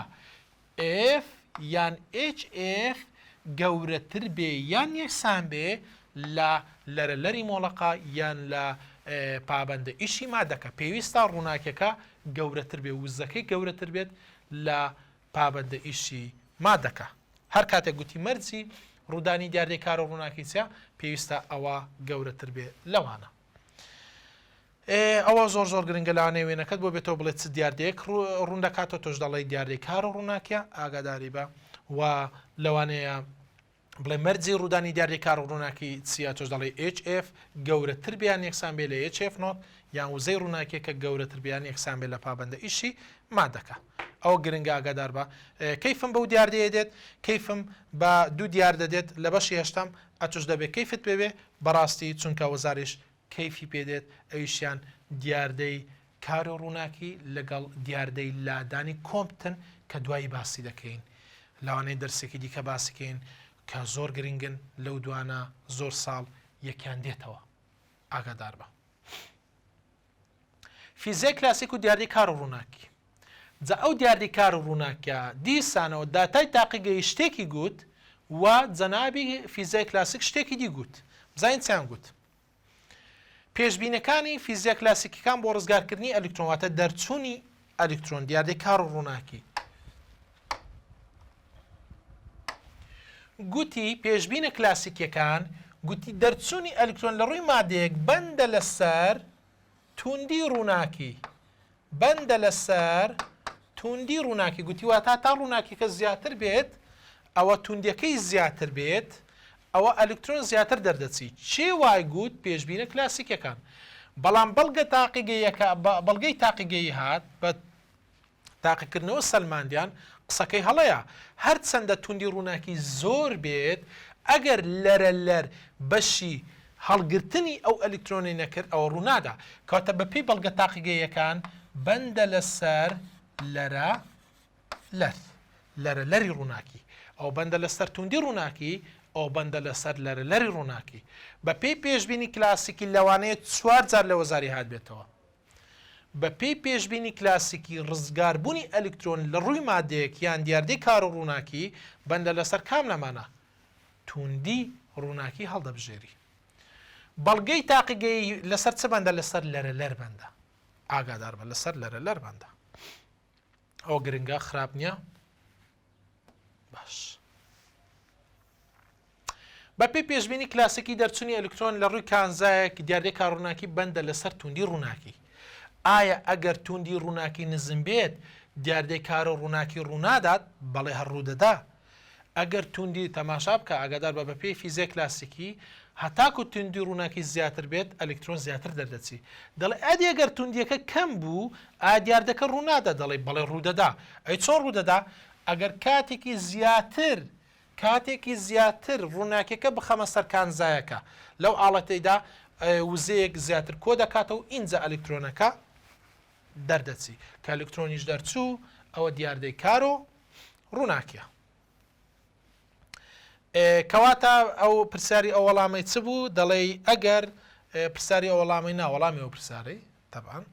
F یان HF گەورەتر بێ یان یەکسان بێ لە لەرە لەری مۆڵەقە یان لە پابەندە ئیشی مادەکە. پێویستە ڕووناکیەکە گەورەتر بێ وزەکەی گەورەتر بێت لە پابەندە ئیشی مادەکە. هەر کاتێک گوتی مەرجی ڕوودانی دیاردەی کارۆ ڕووناکی چیە، پێویستە ئەوە گەورەتر بێ لەوانە. ئەوە زۆر زۆر گرنگە لەوانەیە وێنەکەت بۆ بێتەوە بڵێت چ دیاردەیەک ڕوون دەکاتەوە تۆش دەڵێی دیاردەی کارۆ ڕووناکیە ئاگاداری بە و لەوانەیە بڵێ مەرجی ڕوودانی دیاردەی کارۆڕووناکی چییە؟ تۆش دەڵێی HF گەورەتر بێ یان یەکسان بێ لە HF naught یان وزەی ڕووناکیەکە گەورەتر بێ یان یەکسان بێ لە پابەندە ئیشی مادەکە. ئەوە گرنگە ئاگادار بە. کەیفم بەو دیاردەیە دێت، کەیفم بە دوو دیاردە دێت لە بەشی هەشتەم، ئەتوش دەبێ کەیفت پێ بێ بەڕاستی چونکە وەزاریش کەیفی پێ دێت ئەویشیان دیاردەی کارۆ ڕووناکی لەگەڵ دیاردەی لادانی کۆمپتن کە دوایی باسی دەکەین لەوانەیە دەرسێکی دیکە باسی کەین کە زۆر گرنگن لەو دوانە زۆر ساڵ یەکیان دێتەوە ئاگادار بە. فیزیای کلاسیک و دیاردەی کارۆ ڕووناکی جا ئەو دیاردەی کارۆ ڕووناکیە دیسانەوە داتای تاقیگەیی شتێکی گوت و جەنابی فیزیای کلاسیک شتێکی دی گوت بزانین چیان گوت. پێشبینەکانی فیزیا کلاسیکیەکان بۆ ڕزگارکردنی ئەلیکترۆن واتە دەرچوونی ئەلیکترۆن دیاردەی کار و ڕووناکی گوتی پێشبینە کلاسیکیەکان گوتی دەرچوونی ئەلیکترۆن لە ڕووی مادەیەک بەندە لەسەر توندی ڕووناکی بەندە لەسەر توندی ڕووناکی گوتی واتا تا ڕووناکیەکە زیاتر بێت ئەوە توندیەکەی زیاتر بێت ئەوە ئەلکترۆن زیاتر دەردەچی چێ وای گوت پێشبینە کلاسیکەکان بەڵام بەڵگە تاقیگەیەکە بەڵگەی تاقیگەیی هات بە تاقیکردنەوە سەلماندیان قسەکەی هەڵەیە، هەرچەندە توندی ڕووناکی زۆر بێت ئەگەر لەرە لەر بەشی هەڵگرتنی ئەو ئەلیکترۆنەی نەکرد ئەوە ڕوونادا، کەواتە بەپێی بەڵگە تاقیگەییەکان بەندە لەسەر لەرە لەر لەرە لەری ڕووناکی ئەو بەندە لەسەر توندی ڕووناکی ئەو بەندە لەسەر لەرە لەری ڕووناکی بەپێی پێشبینی کلاسیکی لەوانەیە چوار جار لە وەزاری هاتبێتەوە. بە پێی پێشبینی کلاسیکی ڕزگاربوونی ئەلیکترۆن لە ڕووی مادەیەک یان دیاردەی کارۆڕووناکی بەندە لەسەر کام لەمانە؟ توندی ڕووناکی هەڵدەبژێری. بەڵگەی تاقیگەیی لەسەر چ بەندە؟ لەسەر لەرەلەر بەندە. ئاگاداربە لەسەر لەرەلەر بەندە. ئەوە گرنگە خراپ نییە؟ باش. بەپێی پێشبینی کلاسیکی دەرچوونی ئەلکترۆن لە ڕووی کانزایەک دیاردەی کارڕووناکی بەندە لەسەر توندی ڕووناکی. ئایا ئەگەر توندی ڕووناکی نزم بێت دیاردەی کارۆ ڕووناکی ڕوونادات؟ بەڵێ هەر ڕوودەدا. ئەگەر توندی تەماشا بکە ئاگادار بە بەپێی فیزیای کلاسیکی هەتاکو توندی ڕووناکی زیاتر بێت ئەلکترۆن زیاتر دەردەچی دەڵێ ئەدی ئەگەر توندیەکە کەم بوو ئایا دیاردەکە ڕوونادا دەڵێ بەڵێ ڕوودەدا ئەی چۆن ڕوودەدا ئەگەر کاتێکی زیاتر کاتێکی زیاتر ڕووناکیەکە بخەمە سەر کانزایەکە لەو ئاڵەتەیدا وزەیەک زیاتر کۆ دەکاتەوە ئینجا ئەلکترۆنەکە دەردەچی کە ئەلکترۆنیش دەرچوو ئەوە دیاردەی کارۆ ڕووناکیە. کەواتە ئەو پرسیاری ئەو وەڵامەی چ بوو دەڵێی ئەگەر پرسیاری ئەو وەڵامەی نا وەڵامی ئەو پرسیارەی تەبان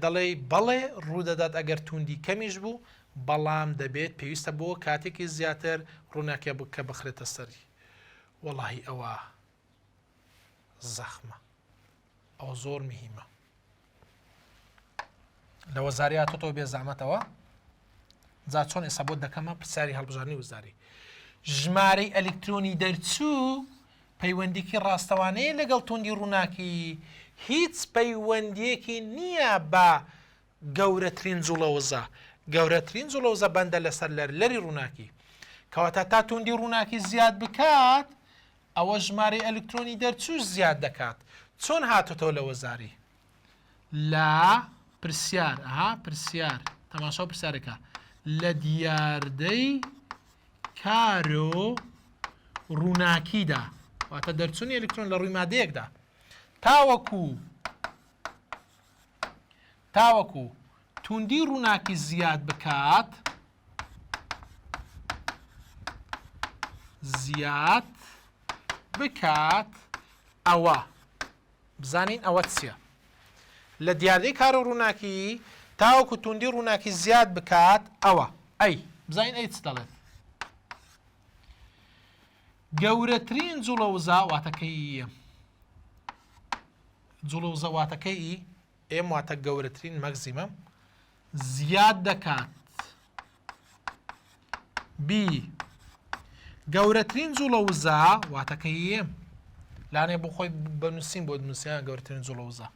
دەڵێی بەڵێ ڕوودەدات ئەگەر توندی کەمیش بوو بەڵام دەبێت پێویستە بۆ کاتێکی زیاتر ڕووناکیە کە بخرێتە سەری وەڵاهی ئەوە زەخمە ئەوە زۆر مهمە لە وەزاری هاتۆتەوە بێ زەحمەتەوە جا چۆن ئێستا بۆت دەکەمە پرسیاری هەڵبژاردنی وزاری ژمارەی ئەلکترۆنی دەرچوو پەیوەندیکی ڕاستەوانەیە لەگەڵ توندی ڕووناکی هیچ پەیوەندیەکی نییە بە گەورەترین جوڵەوزە گەورەترین جوڵەوزە بەندە لەسەر لەرلەری ڕووناکی کەواتە تا توندی ڕووناکی زیاد بکات ئەوە ژمارەی ئەلکترۆنی دەرچووش زیاد دەکات چۆن هاتۆتەوە لە وەزاری لە پرسیار ئەها پرسیار تەماشا و پرسیارەکە لە دیاردەی کارۆ ڕووناکیدا واتە دەرچوونی ئەلکترۆن لە ڕووی مادەیەکدا تاوەکو تاوەکو توندی ڕووناکی زیاد بکات زیاد بکات ئەوە بزانین ئەوە چییە لە دیاردەی کارۆ ڕووناکی تاوەکو توندی ڕووناکی زیاد بکات ئەوە ئەی بزانین ئەی چ دەڵێت گەورەترین جوڵە وزە واتەکەی جوڵە وزە واتەکەی ئێم واتە گەورەترین مەگزیمەم زیاد دەکات. بی گەورەترین جوڵە وزە واتە کە یم لانێ بۆ خۆی بە نووسین بۆ نووسیان گەورەترین جوڵە وزە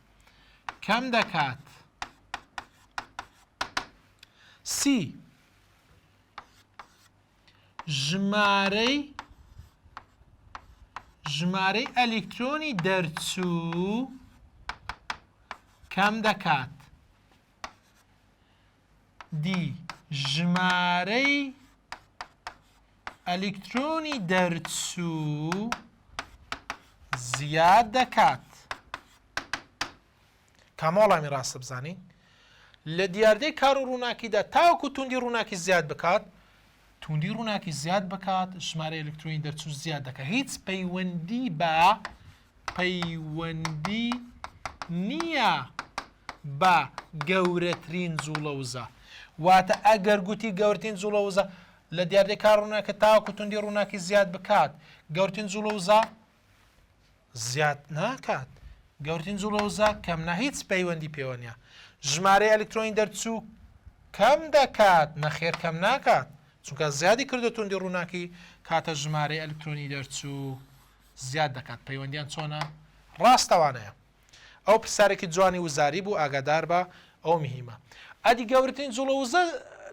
کەم دەکات. سی ژمارەی ژمارەی ئەلیکترۆنی دەرچوو کەم دەکات. دی ژمارەی ئەلیکترۆنی دەرچوو زیاد دەکات. کامە وەڵامی ڕاستە بزانین؟ لە دیاردەی کار و ڕووناکیدا تاوەکو توندی ڕووناکی زیاد بکات توندی ڕووناکی زیاد بکات ژمارە ئەلکترۆنی دەرچوو زیاد دەکات هیچ پەیوەندی بە پەیوەندی نییە بە گەورەترین جوڵە وزە واتە ئەگەر گوتی گەورترین جوڵە وزە لە دیاردەی کار ڕووناکە تاوەکو توندی ڕووناکی زیاد بکات گەورترین جوڵە وزە زیاد ناکات گەورترین جوڵە وزە کەم نا هیچ پەیوەندی پێوە نیە ژمارەی ئەلکترۆنی دەرچوو کەم دەکات نەخێر کەم ناکات چونکە زیادی کردو توندی ڕووناکی کاتە ژمارەی ئەلکترۆنی دەرچوو زیاد دەکات پەیوەندیان چۆنە ڕاستەوانەیە ئەو پرسیارێکی جوانی وزاری بوو ئاگادار بە ئەو مهیمە ئەدی گەورترین جوڵە وزە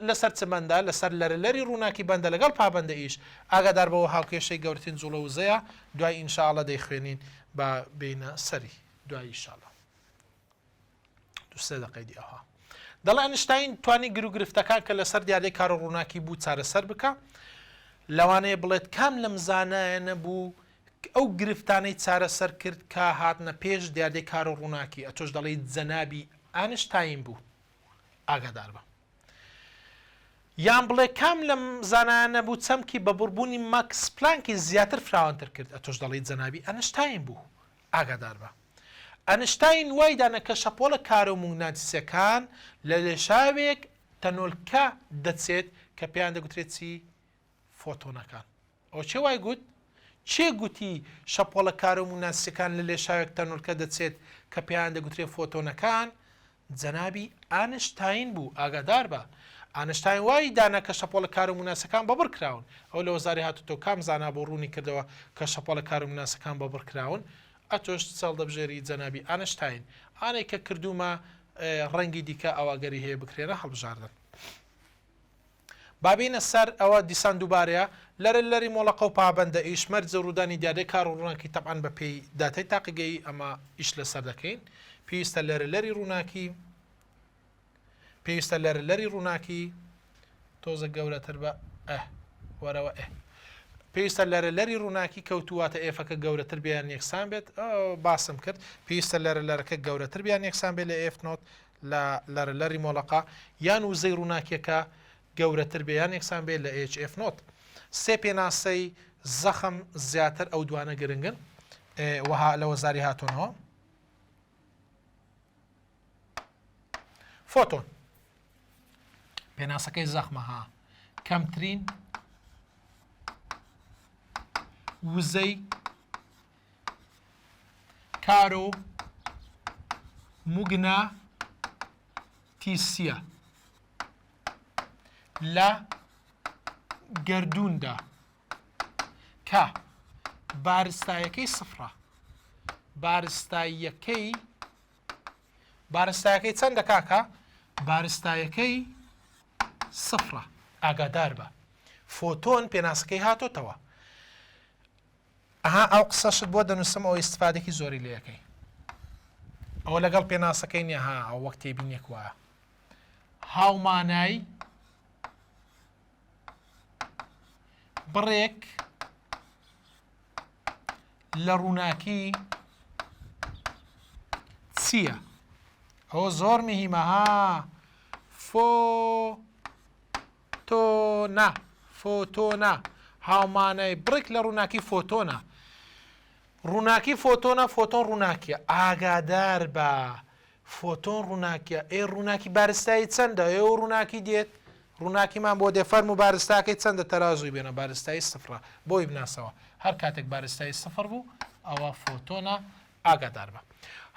لەسەر چ بەندە لەسەر لەرە لەری ڕووناکی بەندە لەگەڵ پابەندە ئیش ئاگادار بەوە هاوکێشەی گەورترین جوڵە وزەیە دوای ئینشاءاللە دەیخوێنین با بێینە سەری دوای ئیشاءاللە دو سێ دەقەی دی ئەوها دەڵێ ئەنشتاین توانی گروگرفتەکان کە لەسەر دیاردەی کارۆ ڕووناکی بوو چارەسەر بکە لەوانەیە بڵێت کام لەم زانایانە بوو ئەو گرفتانەی چارەسەر کرد کە هاتنە پێش دیاردەی کارۆ ڕووناکی ئەتۆش دەڵێی جەنابی ئەنشتاین بوو ئاگادار بە یان بڵێ کام لەم زانایانە بوو چەمکی بەبڕبوونی ماکس پلانکی زیاتر فراوانتر کرد ئەتۆش دەڵێی جەنابی ئەنشتاین بوو ئاگادار بە ئەنشتاین وای دانا کە شەپۆڵە کارۆموگناتیسیەکان لە لێشاوێک تەنۆلکە دەچێت کە پێیان دەگوترێت چی؟ فۆتۆنەکان. ئەوە کێ وای گوت؟ کێ گوتی شەپۆڵە کارۆموگناتیسیەکان لە لێشاوێک تەنۆلکە دەچێت کە پێیان دەگوترێت فۆتۆنەکان؟ جەنابی ئانشتاین بوو، ئاگادار بە. ئانشتاین وای دانا کە شەپۆڵە کارۆموگناتیسیەکان بەبڕ کراون. ئەوە لە وەزاری هاتووتەوە کام زانا بوو ڕوونی کردەوە کە شەپۆڵە کارۆموگناتیسیەکان بەبڕ کراون؟ ئەتۆش چ هەڵدەبژێری جەنابی ئانشتاین؟ ئانەی کە کردوومە ڕەنگی دیکە ئەوە ئەگەری هەیە بکرێنە هەڵبژاردن. با بێینە سەر ئەوە دیسان دووبارەیە لەرە لەری مۆڵەقە و پابەندە ئیش مەرجە ڕوودانی دیاردەی کار و ڕووناکی تەبعەن بە پێی داتای تاقیگەیی ئەمە ئیش لەسەر دەکەین پێویستە لەرە لەری ڕووناکی پێویستە لەرە لەری ڕووناکی تۆزە گەورەتر بە ئه وەرەوە ئه پێویستە لەرە لەری ڕووناکی کەوتوواتە F ەکە گەورەتر بیان یەکسان بێت باسم کرد پێویستە لەرە لەرەکە گەورەتر بیان یەکسان بێت لە F naught لە لەرە لەری مۆڵەقا یان وزەی ڕووناکیەکە گەورەتر بێ یان یەکسان بێ لە h F naught. سێ پێناسەی زەخم زیاتر ئەو دوانە گرنگن وەها لە وەزاری هاتۆنەوە. فۆتۆن پێناسەکەی زەخمە ها کەمترین وزەی کارۆ موگنا تیسیە لە گەردووندا کە بارستایەکەی سفرە بارستاییەکەی بارستایەکەی چەندە کاکە بارستایەکەی سفرە ئاگادار بە فۆتۆن پێناسەکەی هاتۆتەوە ئەها ئەو قسەشت بۆ دەنووسم ئەوە ئیستفادەکی زۆری لێ ئەکەی ئەوە لەگەڵ پێناسەکەی نییە ها ئەو وەک تێبینێک وایە هاومانای بڕێک لە ڕووناکی چییە؟ ئەوە زۆر مهمە ها فۆ تۆنە، فۆتۆنە، هاومانای بڕێک لە ڕووناکی فۆتۆنە. ڕووناکی فۆتۆنە، فۆتۆن ڕووناکیە. ئاگادار بە، فۆتۆن ڕووناکیە. ئێ ڕووناکی بارستایی چەندە؟ ئێ و ڕووناکی دێت، ڕووناکیمان بۆ دێ. فەرموو بارستاکەی چەندە؟ تەرازووی بێنە، بارستایی سفرە. بۆی بناسەوە. هەر کاتێک بارستایی سفر بوو، ئەوە فۆتۆنە. ئاگادار بە.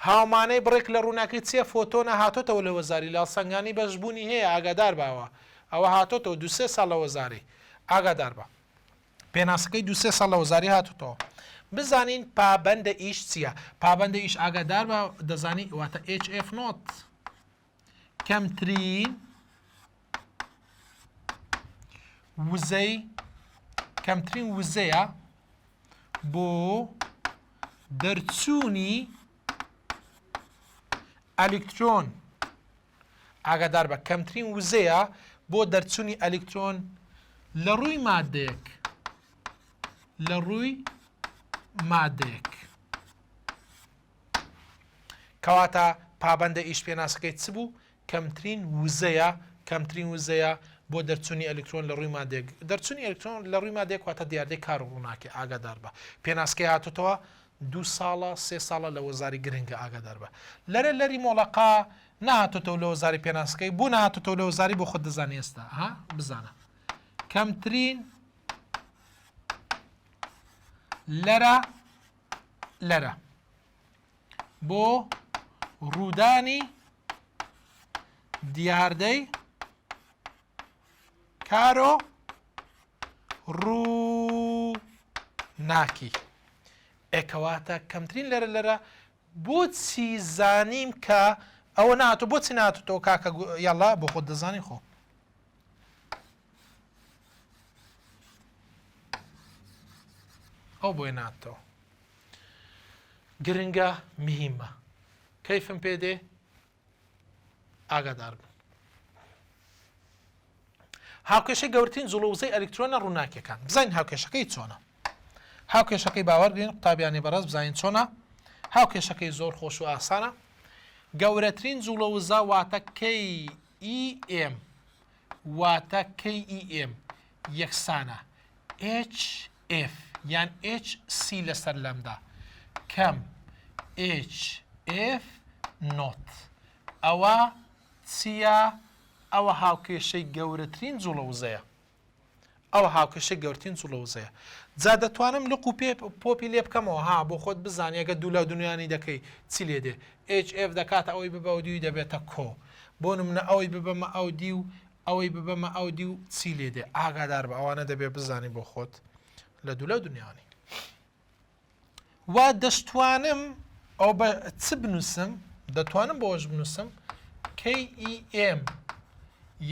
هاومانای بڕێک لە ڕووناکی چیە فۆتۆنە هاتۆتەوە لە وەزاری لاڵسەنگانی بەش بوونی هەیە ئاگادار بە ئەوە ئەوە هاتۆتەوە دوو سێ ساڵ لە وەزاری ئاگادار بە پێناسەکەی دوو سێ ساڵ لە وەزاری هاتۆتەوە بزانین پابەندە ئیش چییە پابەندە ئیش ئاگادار بە دەزانی واتە HF naught کەمترین وزەی کەمترین وزەیە بۆ دەرچوونی ئەلیکترۆن ئاگادار بە کەمترین وزەیە بۆ دەرچوونی ئەلیکترۆن لە ڕووی مادەیەک لە ڕووی مادەیەک کەواتە پابەندە ئیش پێناسەکەی چ بوو؟ کەمترین وزەیە کەمترین وزەیە بۆ دەرچوونی ئەلیکترۆن لە ڕووی مادەیەک دەرچوونی ئەلیکترۆن لە ڕووی مادەیەک واتە دیاردەی کار و ڕووناکی ئاگادار بە پێناسکەی هاتوتەوە دوو ساڵە سێ ساڵە لە وەزاری گرنگە ئاگادار بە لەرە لەری مۆڵەقا نەهاتوتەوە لە وەزاری پێناسکەی بۆ نەهاتوتەوە لە وەزاری بۆ خۆت دەزانی ئێستا ها بزانە کەمترین لەرە لەرە بۆ ڕوودانی دیاردەی کارۆ ڕووناکی ئێکەواتە کەمترین لەرە لەرە بۆچی زانیم کە ئەوە ناتۆ بۆچی ناتۆ کاکە یاڵا بۆ خۆت دەزانی خۆ ئەو بۆی ناتەوە گرنگە مهمە کەیفم پێ دێ ئاگادار بن هاوکێشەی گەورترین جوڵە وزەی ئەلکترۆنە ڕووناکیەکان بزانین هاوکێشەکەی چۆنە هاوکێشەکەی باوەڕگرین قوتابیانی بەڕێز بزانین چۆنە هاوکێشەکەی زۆر خۆش و ئاسانە گەورەترین جوڵە وزە واتە KEM واتە KEM یەکسانە HF یان HC لەسەر لەمدا کەم HF naught ئەوە چییە؟ ئەوە هاوکێشەی گەورەترین جوڵە وزەیە. ئەوە هاوکێشەی گەورترین جوڵە وزەیە. جا دەتوانم لق و پێ پۆپی لێ بکەمەوە ها بۆ خۆت بزانی ئەگەر دوو لەو دنیانی دەکەی چی لێ دێ HF دەکاتە ئەوەی ببە ئەو دیوی دەبێتە کۆ بۆ نمونە ئەوەی ببەمە ئەو دیو ئەوەی ببەمە ئەو دیو چی لێ دێ ئاگادار بە ئەوانە دەبێ بزانی بۆ خۆت لە دوو لەو دنیانی و دەشتوانم ئەو بە چ بنووسم دەتوانم بۆش بنووسم KEM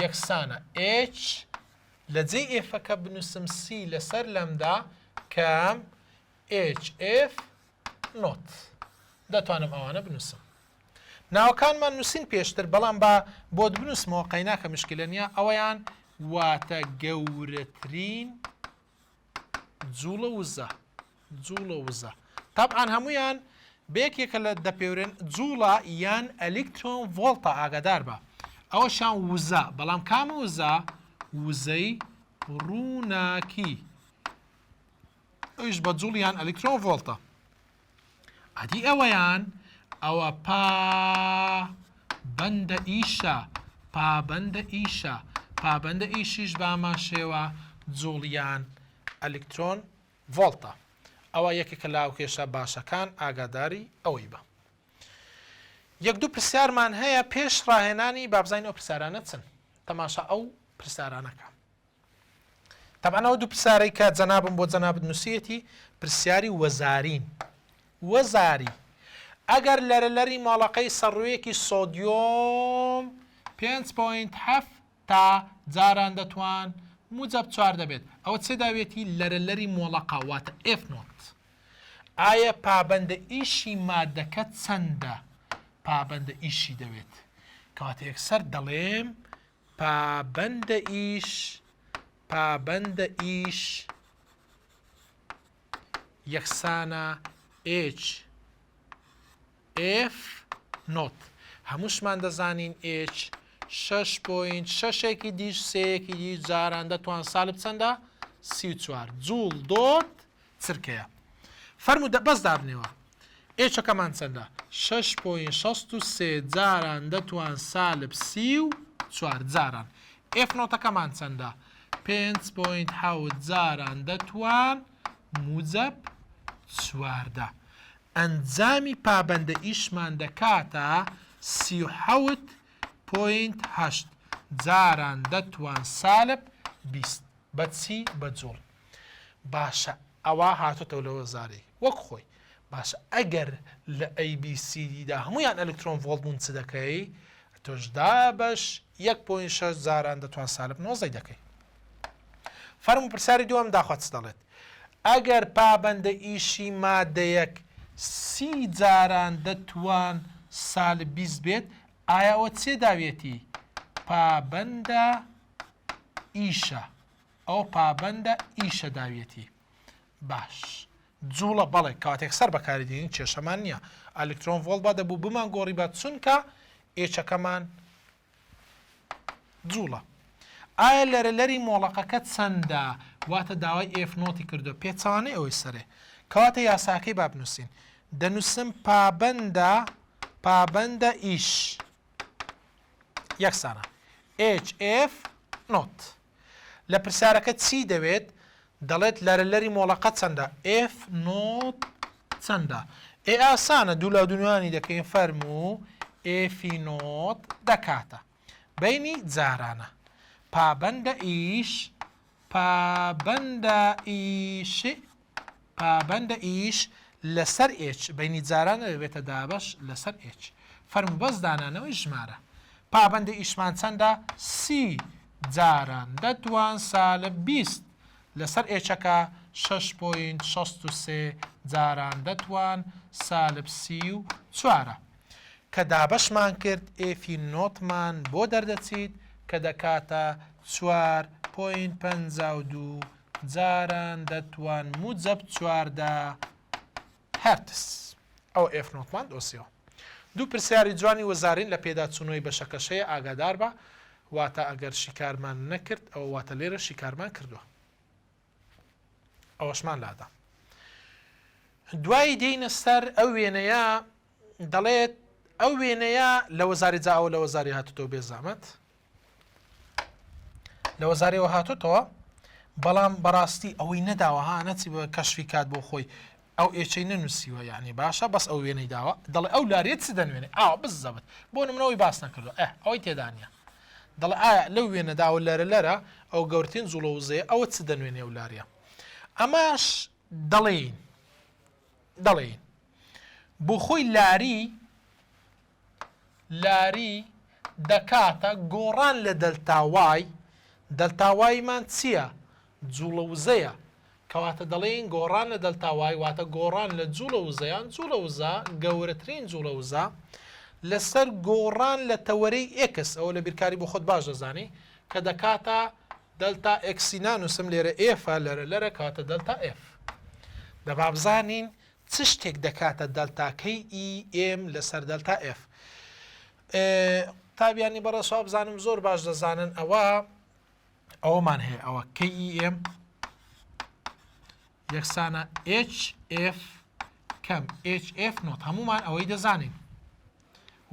یەکسانە H. لە جێی F ەکە بنووسم سی لەسەر لەمدا کەم H F naught. دەتوانم ئەوانە بنووسم. ناوەکانمان نووسین پێشتر بەڵام با بۆت بنووسمەوە قەیناکە مشکلە نییە ئەوەیان واتە گەورەترین جوڵە وزە جوڵە وزە تەبعەن هەموویان بەیەکێکە لە دەپێورێن جوڵە یان ئەلیکترۆن ڤۆڵتە ئاگادار بە ئەوەشان وزە بەڵام کامە وزە وزەی ڕووناکی ئەویش بە جوڵ یان ئەلیکترۆن ڤۆڵتە ئەدی ئەوەیان ئەوە پا بەندە ئیشە پابەندە ئیشە پابەندە ئیشیش بامان شێوە جوڵیان ئەلیکترۆن ڤۆڵتە ئەوە یەکێکە لە هاوکێشە باشەکان ئاگاداری ئەوەی بە. یەک دوو پرسیارمان هەیە پێش ڕاهێنانی با بزانین ئەو پرسیارانە چن تەماشا ئەو پرسیارانەکە تەبعەن ئەو دوو پرسیارەی کە جەنابم بۆ جەنابت نووسیەتی پرسیاری وەزارین وەزاری ئەگەر لەرەلەری مۆڵەقەی سەڕوویەکی سۆدیۆم 5.7 تا جاران دەتوان موجەب چوار دەبێت ئەوە چێ داویەتی لەرە لەری مۆڵەقا واتە F naught ئایە پابەندە ئیشی مادەکە چەندە پابەندە ئیشی دەوێت کەواتە یەکسەر دەڵێم پابەندە ئیش پابەندە ئیش یەکسانە H F naught هەمووشمان دەزانین H شەش point شەشێکی دیش سێیەکی دیش جاران دەتوان سالب چەندە 34 جوڵ dot چرکەیە فەرموو دە بەس دابنێوە H ەکەمان چەندە شەش point 63 جاران دەتوان سالب 34 جاران F naught ەکەمان چەندە پێنج point حەوت جاران دەتوان موجەب 14 ئەنجامی پابەندە ئیشمان دەکاتە 37 point هەشت جاران دە توان سالب 20 بە چی بە جوڵ باشە ئەوە هاتۆتەوە لە وەزاری وەک خۆی باشە ئەگەر لە A B C D دا هەمویان ئەلکترۆن ڤۆڵت بوون چ دەکەی تۆش دابەش 1.6 جاران دەتوان سالب 19 دەکەی فەرموو پرسیاری دووەم داخوا چ دەڵێت ئەگەر پابەندە ئیشی مادەیەک سی جاران دە توان سالب 20 بێت ئایا ئەوە چێ داویەتی پابەندە ئیشە ئەو پابەندە ئیشە داویەتی باش جوڵە بەڵێ کاتێک سەر بەکاری دێنین کێشەمان نییە ئەلکترۆن ڤۆڵت با دەبوو بمان گۆڕی بە چونکە H ەکەمان جوڵە. ئایا لەرەلەری مۆڵەقەکە چەندە؟ واتە داوای F naught ی کردووە پێچەوانەی ئەوەی سەرێ. کەواتە یاساکەی با بنووسین. دەنووسم پابەندە پابەندە ئیش یەکسانە HF naught. لە پرسیارەکە چی دەوێت؟ دەڵێت لەرەلەری مۆڵەقە چەندە؟ F naught چەندە؟ ئێ ئاسانە دوو لا دونیانی دەکەین فەرموو F ی naught دەکاتە بەینی جارانە پابەندە ئیش پابەندە ئیش پابەندە ئیش لەسەر H بەینی جارانە دەبێتە دابەش لەسەر H فەرموو بەس دانانەوەی ژمارە پابەندە ئیشمان چەندە سی جاران دە توان سالب 20 لەسەر H ەکە شەش point 63 جاران دە توان سالب 34ە کە دابەشمان کرد F ی naught مان بۆ دەردەچیت کە دەکاتە چوار point 52 جاران دەتوان موجەب 14 هەرتز. ئەوە F naught مان دۆسیەوە. دوو پرسیاری جوانی وەزارین لە پێداچوونەوەی بەشەکەش هەیە ئاگادار بە واتە ئەگەر شیکارمان نەکرد ئەوە واتە لێرە شیکارمان کردووە ئەوەشمان لادا. دوایی دێینە سەر ئەو وێنەیە دەڵێت ئەو وێنەیە لە وەزاری جا ئەوە لە وەزاری هاتوتەوە بێزامەت لە وەزارەوە هاتوتەوە بەڵام بەڕاستی ئەوەی نەداوە ها نەچی بە کەشفی کات بۆ خۆی ئەو ئێچەی نەنووسیوە یعنی باشە بەس ئەو وێنەی داوە دەڵێ ئەو لاریە چ دەنوێنێ ئاوا بزەبت بۆ نمونەوەی باس نەکردو ئە ئەوەی تێدانە دەڵێ ئایا لەو وێنە داوە لەرە لەرە ئەو گەورترین جوڵە وزەیە ئەوە چ دەنوێنێ ئەو لاریە ئەماش دەڵێین دەڵێین بۆ خۆی لاری لاری دەکاتە گۆڕان لە delta Y. دەلتا y مان چییە؟ جوڵە وزەیە. کەواتە دەڵێین گۆڕان لە دەلتا y واتە گۆڕان لە جوڵە وزە یان جوڵە وزە، گەورەترین جوڵە وزە، لەسەر گۆڕان لە تەوەرەی x، ئەوە لە بیرکاری بۆ خۆت باش دەزانی، کە دەکاتە دەلتا x ی نانووسم لێرە F ە لەرە لەرە کەواتە دەلتا F. دەبا بزانین چ شتێک دەکاتە دەلتا K E M لەسەر دەلتا F. قوتابیانی بەڕێز وابزانم زۆر باش دەزانن ئەوە ئەوەمان هەیە ئەوە K E M یەکسانە HF کەم HF naught هەمومان ئەوەی دەزانین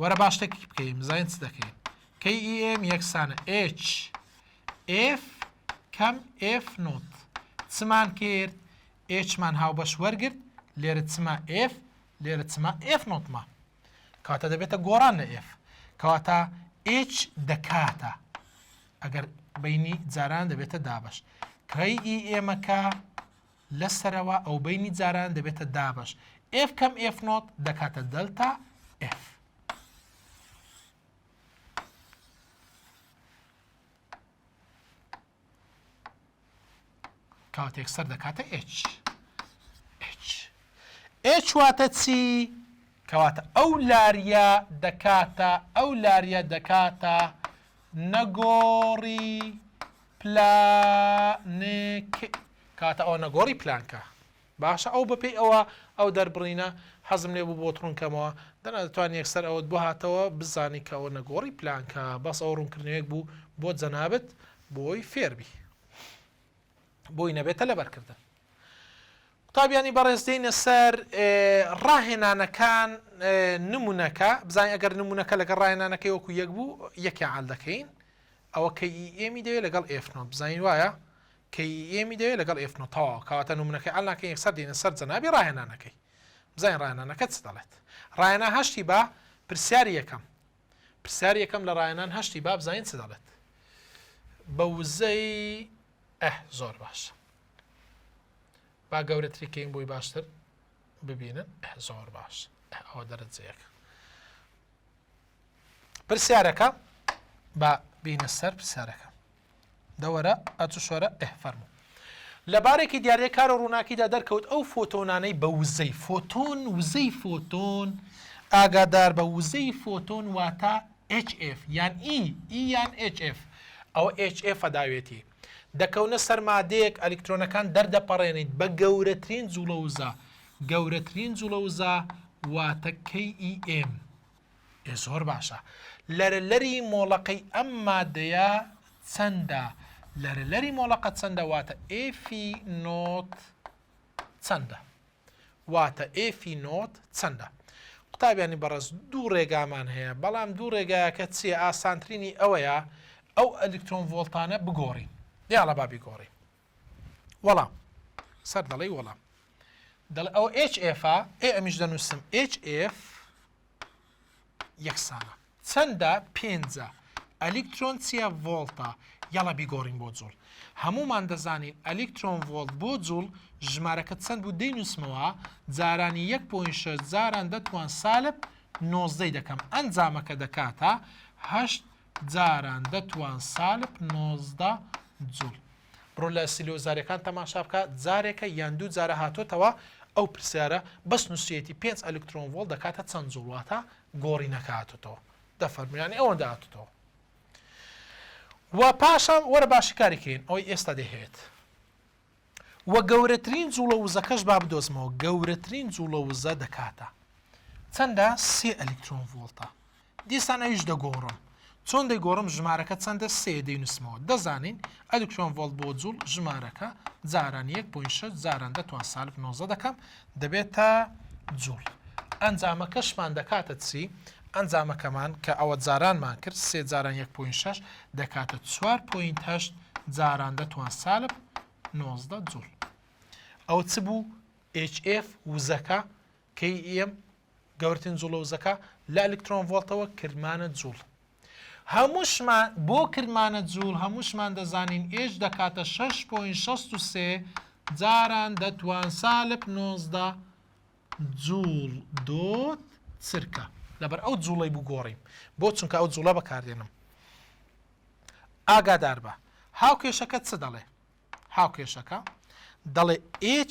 وەرە با شتێکی بکەین بزانین چ دەکەین K E M یەکسانە HF کەم F naught چمان کرد H مان هاوبەش وەرگرت لێرە چما F لێرە چما F naught ما کەواتە دەبێتە گۆڕان لە F کەواتە H دەکاتە ئەگەر بینی جاران دەبێتە دابش K E M ەکە لەسەرەوە ئەو بینی جاران دەبێتە دابش F کەم F naught دەکاتە دەلتا F. کاتێک سەر دەکاتە H. H. H واتە چی؟ کەواتە ئەو لاریە دەکاتە ئەو لاریە دەکاتە نەگۆڕی پلانک کاتە ئەوە نەگۆڕی پلانکە باشە ئەو بەپێی ئەوە ئەو دەربڕینە حەزم لێ بوو بۆت ڕوون کەمەوە دەنا دەتوانی یەکسەر ئەوەت بۆ هاتەوە بزانی کە ئەوە نەگۆڕی پلانکە بەس ئەوە ڕوونکردنەوەیەک بوو بۆ جەنابت بۆی فێربی بۆی نەبێتە لەبەرکردن. قوتابیانی بەڕێز دێینە سەر ڕاهێنانەکان نمونەکە بزانین ئەگەر نمونەکە لەگەڵ ڕاهێنانەکەی وەکو یەک بوو یەکیان عال دەکەین ئەوە K E M ی دەوێت لەگەڵ F naught بزانین وایە K E M ی دەوێت لەگەڵ F naught تەواو کەواتە نمونەکەی عال ناکەین یەکسەر دێینە سەر جەنابی ڕاهێنانەکەی بزانین ڕاهێنانەکە چ دەڵێت ڕاهێنان هەشتی با پرسیاری یەکەم پرسیاری یەکەم لە ڕاهێنان هەشتی با بزانین چ دەڵێت بە وزەی ئه زۆر باش با گەورەتری کەین بۆی باشتر ببینن زۆر باش ئەوە دەرەجەیەکە پرسیارەکە با بینە سەر پرسیارەکە دەوەرە ئەچو شۆرە ئه فەرموو. لە بارێکی دیاریە کار و ڕووناکیدا دەرکەوت ئەو فۆتۆنانەی بە وزەی فۆتۆن وزەی فۆتۆن ئاگادار بە وزەی فۆتۆن واتە HF یان E E یان HF ئەوە HF داوێتی دەکەونە سەر مادەیەک ئەلیکترۆنەکان دەردەپەڕێنیت بە گەورەترین جوڵە وزە گەورەترین جوڵە وزە واتە KEM ئێ زۆر باشە لەرە لەری مۆڵەقەی ئەم مادەیە چەندە؟ لەرە لەری مۆڵەقە چەندە واتە F naught چەندە؟ واتە F naught چەندە؟ قوتابیانی بەڕێز دوو ڕێگامان هەیە بەڵام دوو ڕێگایەکە چییە ئاسانترینی ئەوەیە ئەو ئەلیکترۆن ڤۆڵتانە بگۆڕین یاڵە با بیگۆڕین وەڵام سەر دەڵێی وەڵام دەڵێ ئەوە HF ئێ ئەمیش دەنووسم HF یەکسانە چەندە پێنجە ئەلیکترۆن چییە ڤۆڵتە یاڵا بیگۆڕین بۆ جوڵ هەمومان دەزانین ئەلیکترۆن ڤۆڵت بۆ جوڵ ژمارەکە چەند بوو دەینووسمەوە جارانی 1.6 جاران دەتوان سالب 19 دەکەم ئەنجامەکە دەکاتە هەشت جاران دەتوان سالب 19 جوڵ بڕۆ لە سیلۆزاریەکان تەماشا بکە جارێکە یان دوو جارە هاتۆتەوە ئەو پرسیارە بەس نووسیەتی پێنج ئەلکترۆن ڤۆڵت دەکاتە چەند جوڵ واتە گۆڕینەکە هاتۆتەوە دەفەرموو یانی ئەوەندە هاتۆتەوە و پاشان وەرە باشی کاری کەین ئەوەی ئێستا دەیهەوێت و گەورەترین جوڵە وزەکەش با بدۆزمەوە گەورەترین جوڵە وزە دەکاتە چەندە سێ ئەلیکترۆن ڤۆڵتە دیسان ئەویش دەگۆڕم. چۆن دەیگۆڕم ژمارەکە چەندە سێ دەینوسمەوە دەزانین ئەلکترۆن ڤۆڵت بۆ جوڵ ژمارەکە جاران یەک point شەش جاران دە توان سالب 19 دەکەم دەبێتە جوڵ ئەنجامەکەشمان دەکاتە چی ئەنجامەکەمان کە ئەوە جارانمان کرد سێ جاران یەک point شەش دەکاتە چوار point هەشت جاران دە توان سالب 19 جوڵ ئەوە چ بوو HF وزەکە KEM گەورەترین جوڵە وزەکە لە ئەلکترۆن ڤۆڵتەوە کردمانە جوڵ. هەمووشمان بۆ کردمانە جوڵ هەمووشمان دەزانین H دەکاتە شەش point 63 جاران دەتوان سالب 19 جوڵ dot چرکە لەبەر ئەو جوڵەی بگۆڕیم بۆ چونکە ئەو جوڵە بەکاردێنم ئاگادار بە. هاوکێشەکە چ دەڵێ؟ هاوکێشەکە دەڵێ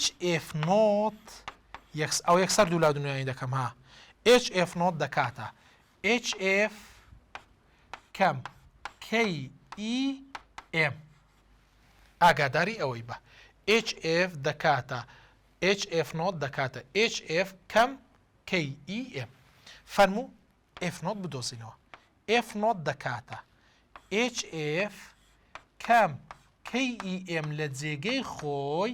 HF naught یەکس ئەو یەکسەر دوو لا دنیای دەکەم ها HF naught دەکاتە HF کەم KEM ئاگاداری ئەوەی بە HF دەکاتە HF naught دەکاتە HF کەم KEM فەرموو F naught بدۆزینەوە F naught دەکاتە HF کەم KEM لە جێگەی خۆی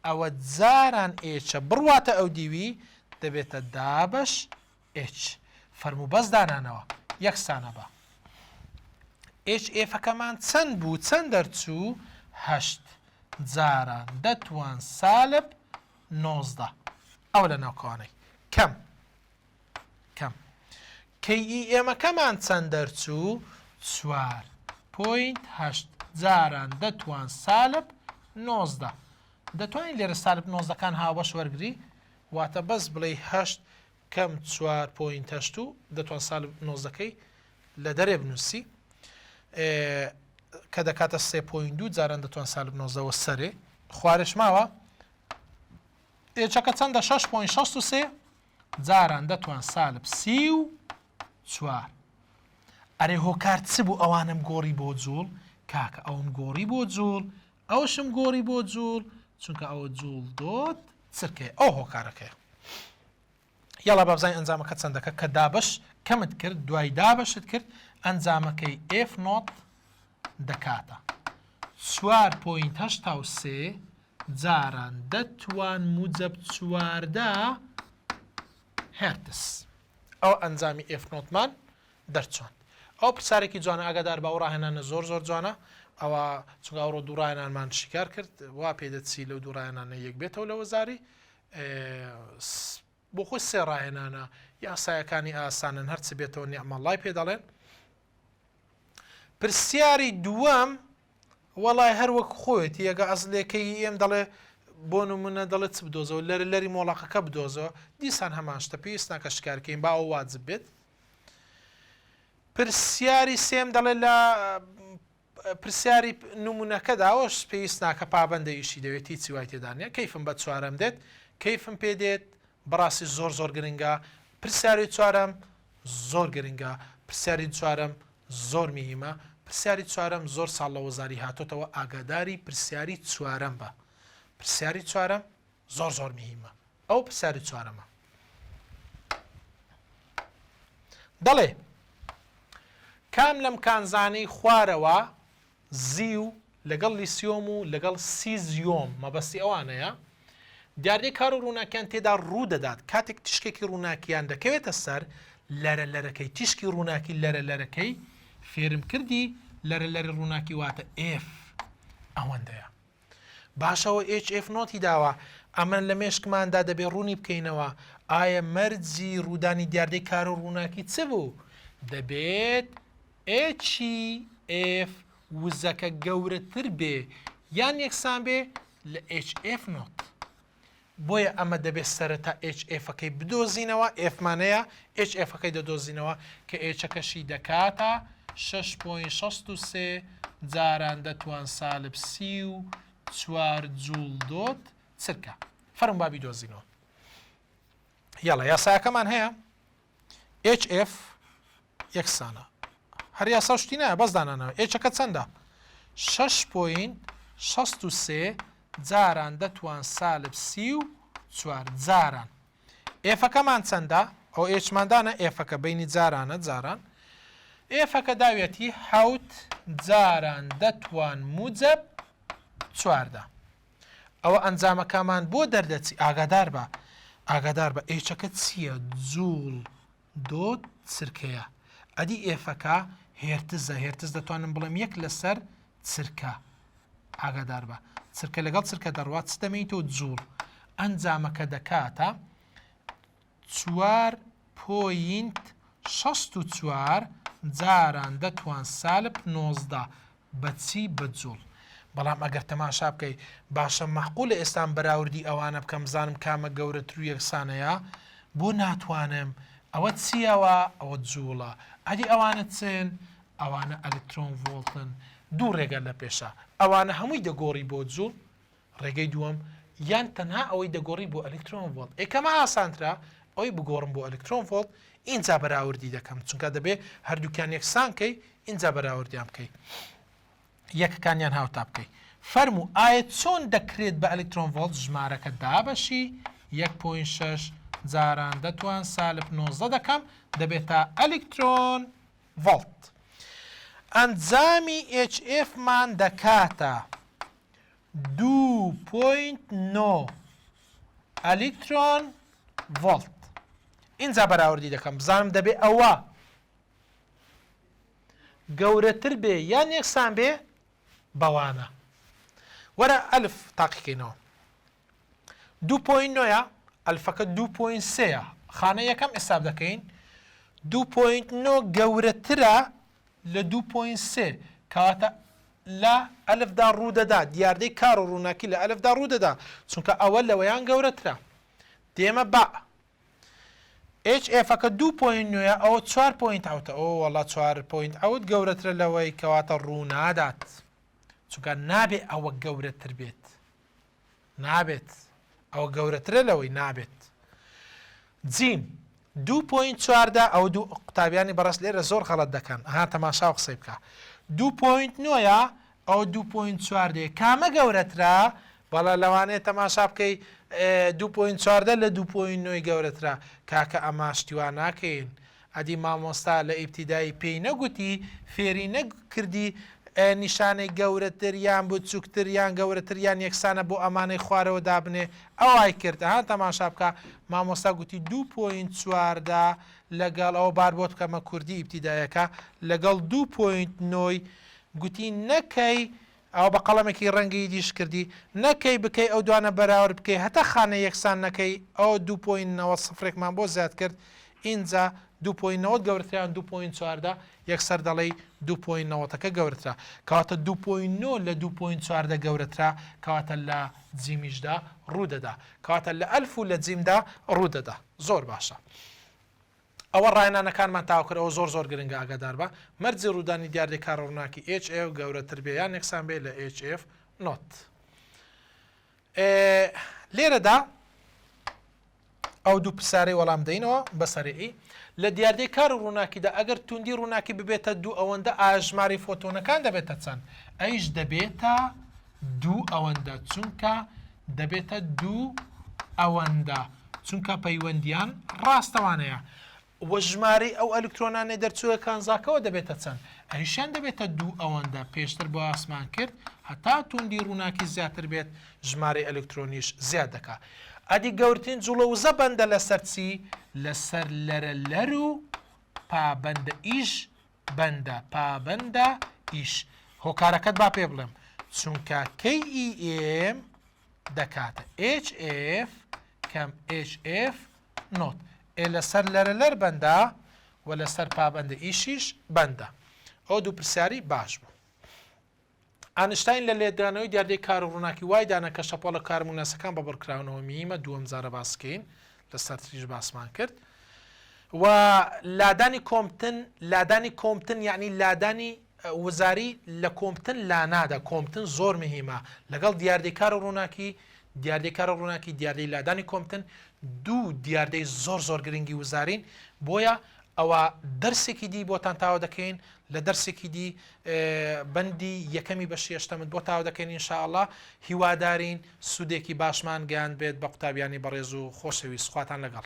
ئەوە جاران H ە بڕواتە ئەو دیوی دەبێتە دابەش H فەرموو بەس دانانەوە یەکسانە بە HF ەکەمان چەند بوو چەند دەرچوو هەشت جاران دەتوان سالب 19 ئەوە لە ناوکەوانەی کەم کەم KEM ەکەمان چەند دەرچوو؟ 4.8 جاران دەتوان سالب 19 دەتوانین لێرە سالب نۆزدەکان هاوبەش وەرگری واتە بەس بڵێ هەشت کەم 4.8 و دەتوان سالب نۆزدەکەی لە دەرێ بنووسی کە دەکاتە 3.2 جاران دەتوان سالب نۆزدەوە سەرێ خوارش ماوە H ەکە چەندە 6.63 جاران دەتوان سالب 34 ئەرێ هۆکار چ بوو ئەوانم گۆڕی بۆ جوڵ کاکە ئەوم گۆڕی بۆ جوڵ ئەوشم گۆڕی بۆ جوڵ چونکە ئەوە جوڵ dot چرکەیە ئەو هۆکارەکەیە یاڵا بابزانین ئەنجامەکە چەندەکە کە دابش کەمت کرد دوای دابشت کرد ئەنجامەکەی F naught دەکاتە 4.83 جاران دەتوان موجب 14 هێرتز ئەو ئەنجامی F naught مان دەرچواند ئەو پرسیارێکی جوانە ئاگادار بە ئەو ڕاهێنانە زۆر زۆر جوانە ئەوە چونکە ئەوڕۆ دوو ڕاهێنانمان شیکار کرد وا پێدەچی لەو دوو ڕاهێنانە یەک بێتەوە لە وەزاری بۆ خۆی سێ ڕاهێنانە یاسایەکانی ئاسانن هەرچ بێتەوە نیعمەڵای پێ دەڵێن پرسیاری دووەم وەڵای هەر وەک خۆیەتی ئەگە ئەزلێکەی ئێم دەڵێ بۆ نمونە دەڵێ چ بدۆزەوە لەرە لەری مۆڵەقەکە بدۆزەوە دیسان هەمان شتە پێویست ناکە شکارکەین با ئەو واجب بێت پرسیاری سێم دەڵێ لە پرسیاری نمونەکەدا ئەوەش پێویست ناکە پابەندە ئیشی دەوێت هیچی وای تێدا نییە کەیفم بە چوارەم دێت کەیفم پێ دێت بەڕاستی زۆر زۆر گرنگە پرسیاری چوارەم زۆر گرنگە پرسیاری چوارەم زۆر میهیمە پرسیاری چوارەم زۆر ساڵ لە وەزاری هاتۆتەوە ئاگاداری پرسیاری چوارەم بە پرسیاری چوارەم زۆر زۆر میهیمە ئەو پرسیاری چوارەمە دەڵێ کام لەم کانزانەی خوارەوە زیو لەگەڵ لیسیۆم و لەگەڵ سیزیۆم مەبەستی ئەوانەیە دیاردەی کار و ڕووناکیان تێدا ڕوو دەدات کاتێک تیشکێکی ڕووناکیان دەکەوێتە سەر لەرە لەرەکەی تیشکی ڕووناکی لەرە لەرەکەی فێرم کردی لەرە لەری ڕووناکی واتە F ئەوەندەیە باشە ئەوە HF naught ی داوە ئەمە لە مێشکماندا دەبێ ڕوونی بکەینەوە ئایا مەرجی ڕوودانی دیاردەی کار و ڕووناکی چ بوو؟ دەبێت HF وزەکە گەورەتر بێ یان یەکسان بێ لە HF naught. بۆیە ئەمە دەبێت سەرەتا HF ەکەی بدۆزینەوە، F مان هەیە، HF ەکەی دەدۆزینەوە کە H ەکەشی دەکاتە 6.63 جاران دەتوان سالب 34 جوڵ dot چرکە. فەرموو با بیدۆزینەوە. یاڵا یاساکەمان هەیە HF یەکسانە هەر یاسا و شتی نایە بەس دانانەوە H ەکە چەندە شەش point 63 جاران دەتوان سالب 34 جاران F ەکەمان چەندە ئەو H مان دانە F ەکە بینی جارانە جاران F ەکە داویەتی حەوت جاران دەتوان موجب چواردە ئەوە ئەنجامەکەمان بۆ دەردەچی ئاگادار بە ئاگادار بە H ەکە چییە جوڵ dot چرکەیە ئەدی F ەکە هێرتزە هێرتز دەتوانم بڵێم یەک لەسەر چرکە ئاگادار بە چرکە لەگەڵ چرکە دەڕوات چ دەمێنیتەوە جوڵ ئەنجامەکە دەکاتە چوار point 64 جاران دەتوان سالب 19 بە چی بە جوڵ بەڵام ئەگەر تەماشا بکەی باشە مەعقولە ئێستا بەراوردی ئەوانە بکەم بزانم کامە گەورەتر و یەکسانەیە بۆ ناتوانم ئەوە چیەوە ئەوە جوڵە ئەدی ئەوانە چن ئەوانە ئەلکترۆن ڤۆڵتن. دوو ڕێگە لە پێشە ئەوانە هەمووی دەگۆڕی بۆ جوڵ ڕێگەی دووەم یان تەنها ئەوەی دەگۆڕی بۆ ئەلکترۆن ڤۆڵت ئێ کەمە ئاسانترە ئەوەی بگۆڕم بۆ ئەلکترۆن ڤۆڵت ئینجا بەراوردی دەکەم چونکە دەبێ هەردووکیان یەکسان کەی ئینجا بەراوردیان بکەی یەکەکانیان هاوتا بکەی فەرموو ئایا چۆن دەکرێت بە ئەلکترۆن ڤۆڵت ژمارەکە دابەشی یەک point شەش جاران دەتوان سالب 19 دەکەم دەبێتە ئەلکترۆن ڤۆڵت ئەنجامی HF مان دەکاتە 2.9 ئەلیکترۆن ڤۆڵت ئینجا بەراوردی دەکەم بزانم دەبێ ئەوە گەورەتر بێ یان یەکسان بێ بەوانە وەرە ئەلف تاقیکەینەوە دوو point نۆیە ئەلفەکە دوو point سێیە خانە یەکەم حساب دەکەین دوو point نۆ گەورەترە لە دوو point سێ کەواتە لە ئەلفدا ڕوودەدا دیاردەی کار و ڕووناکی لە ئەلفدا ڕوودەدا چونکە ئەوە لەوەیان گەورەترە دێمە با ئێچ ئێفەکە دوو point نۆیە ئەوە چوار point حەوتە ئۆ وەڵا چوار point حەوت گەورەترە لەوەی کەواتە ڕوونادات چونکە نابێ ئەوە گەورەتر بێت نابێت ئەوە گەورەترە لەوەی نابێت جیم دوو point 14 ئەو دوو قوتابیانی بەڕێز لێرە زۆر غەڵەت دەکەن ها تەماشا و قسەی بکە دوو point نۆیە ئەو دوو point چواردەیە کامە گەورەترە بەڵێ لەوانەیە تەماشا بکەی دوو point 14 لە دوو point نۆی گەورەترە کاکە ئەمە شتی وا ناکەین ئەدی مامۆستا لە ئیبتیدایی پێی نەگوتی فێری نەکردی نیشانەی گەورەتر یان بچوکتر یان گەورەتر یان یەکسانە بۆ ئەمانەی خوارەوە دابنێ ئەوای کرد ها تەماشا بکە مامۆستا گوتی دوو point 14 لەگەڵ ئەوە بار بۆت بکەمە کوردی ئیبتیدایەکە لەگەڵ دوو point نۆی گوتی نەکەی ئەوە بە قەڵەمێکی ڕەنگی دیش کردی نەکەی بکەی ئەو دوانە بەراورد بکەی هەتا خانە یەکسان نەکەی ئەوە دوو point 90 سفرێکمان بۆ زیاد کرد ئینجا دوو point 90 گەورەترە یان دوو point 14 یەکسەر دەڵێی دوو point نەوەتەکە گەورەترە کەواتە دوو point نۆ لە دوو point 14 گەورەترە کەواتە لە جیمیشدا ڕوودەدا کەواتە لە ئەلف و لە جیمدا ڕوودەدا زۆر باشە ئەوە ڕاهێنانەکانمان تەواو کرد ئەوە زۆر زۆر گرنگە ئاگاداربە مەرجی ڕوودانی دیاردەی کارەڕووناکی HF گەورەتر بێ یان یەکسان بێ لە HF naught لێرەدا ئەو دوو پرسیارەی وەڵام دەینەوە بە سەرعی لە دیاردەی کار و ڕووناکیدا ئەگەر توندی ڕووناکی ببێتە دوو ئەوەندە ئایا ژمارەی فۆتۆنەکان دەبێتە چەند ئەیش دەبێتە دوو ئەوەندە چونکە دەبێتە دوو ئەوەندە چونکە پەیوەندیان ڕاستەوانەیە وە ژمارەی ئەو ئەلکترۆنانەی دەرچووە کانزاکەوە دەبێتە چەند؟ ئەویشیان دەبێتە دوو ئەوەندە، پێشتر باسمان کرد هەتا توندی ڕووناکی زیاتر بێت ژمارەی ئەلکترۆنیش زیاد دەکا. ئەدی گەورترین جوڵە وزە بەندە لەسەر چی؟ لەسەر لەرە لەر و پابەندە ئیش بەندە پابەندە ئیش. هۆکارەکەت با پێ بڵێم چونکە KEM دەکاتە HF کەم HF naught ئێ لەسەر لەرە لەر بەندە و لەسەر پابەندە ئیشیش بەندە. ئەوە دوو پرسیاری باش بوو. ئانشتاین لە لێدانەوەی دیاردەی کار و ڕووناکی وای دانا کە شەپۆڵە کارموناسەکان بە بڕکراونەوە میمە دووەم جارە باسکەین لە سەرتریش باسمان کرد و لادانی کۆمپتن لادانی کۆمپتن یعنی لادانی وزاری لە کۆمپتن لانادا کۆمپتن زۆر مهمە لەگەڵ دیاردەی کار و ڕووناکی دیاردەی کار و ڕووناکی دیاردەی لادانی کۆمپتن دوو دیاردەی زۆر زۆر گرنگی وزارین بۆیە ئەوە دەرسێکی دی بۆتان تاوە دەکەین لە دەرسێکی دی بەندی یەکەمی بەشی هەشتەمت بۆ تاوە دەکەین ان شاء اللە هیوادارین سوودێکی باشمان گەیاند بێت بە قوتابیانی بەڕێز و خۆشەویست خواتان لەگەڵ.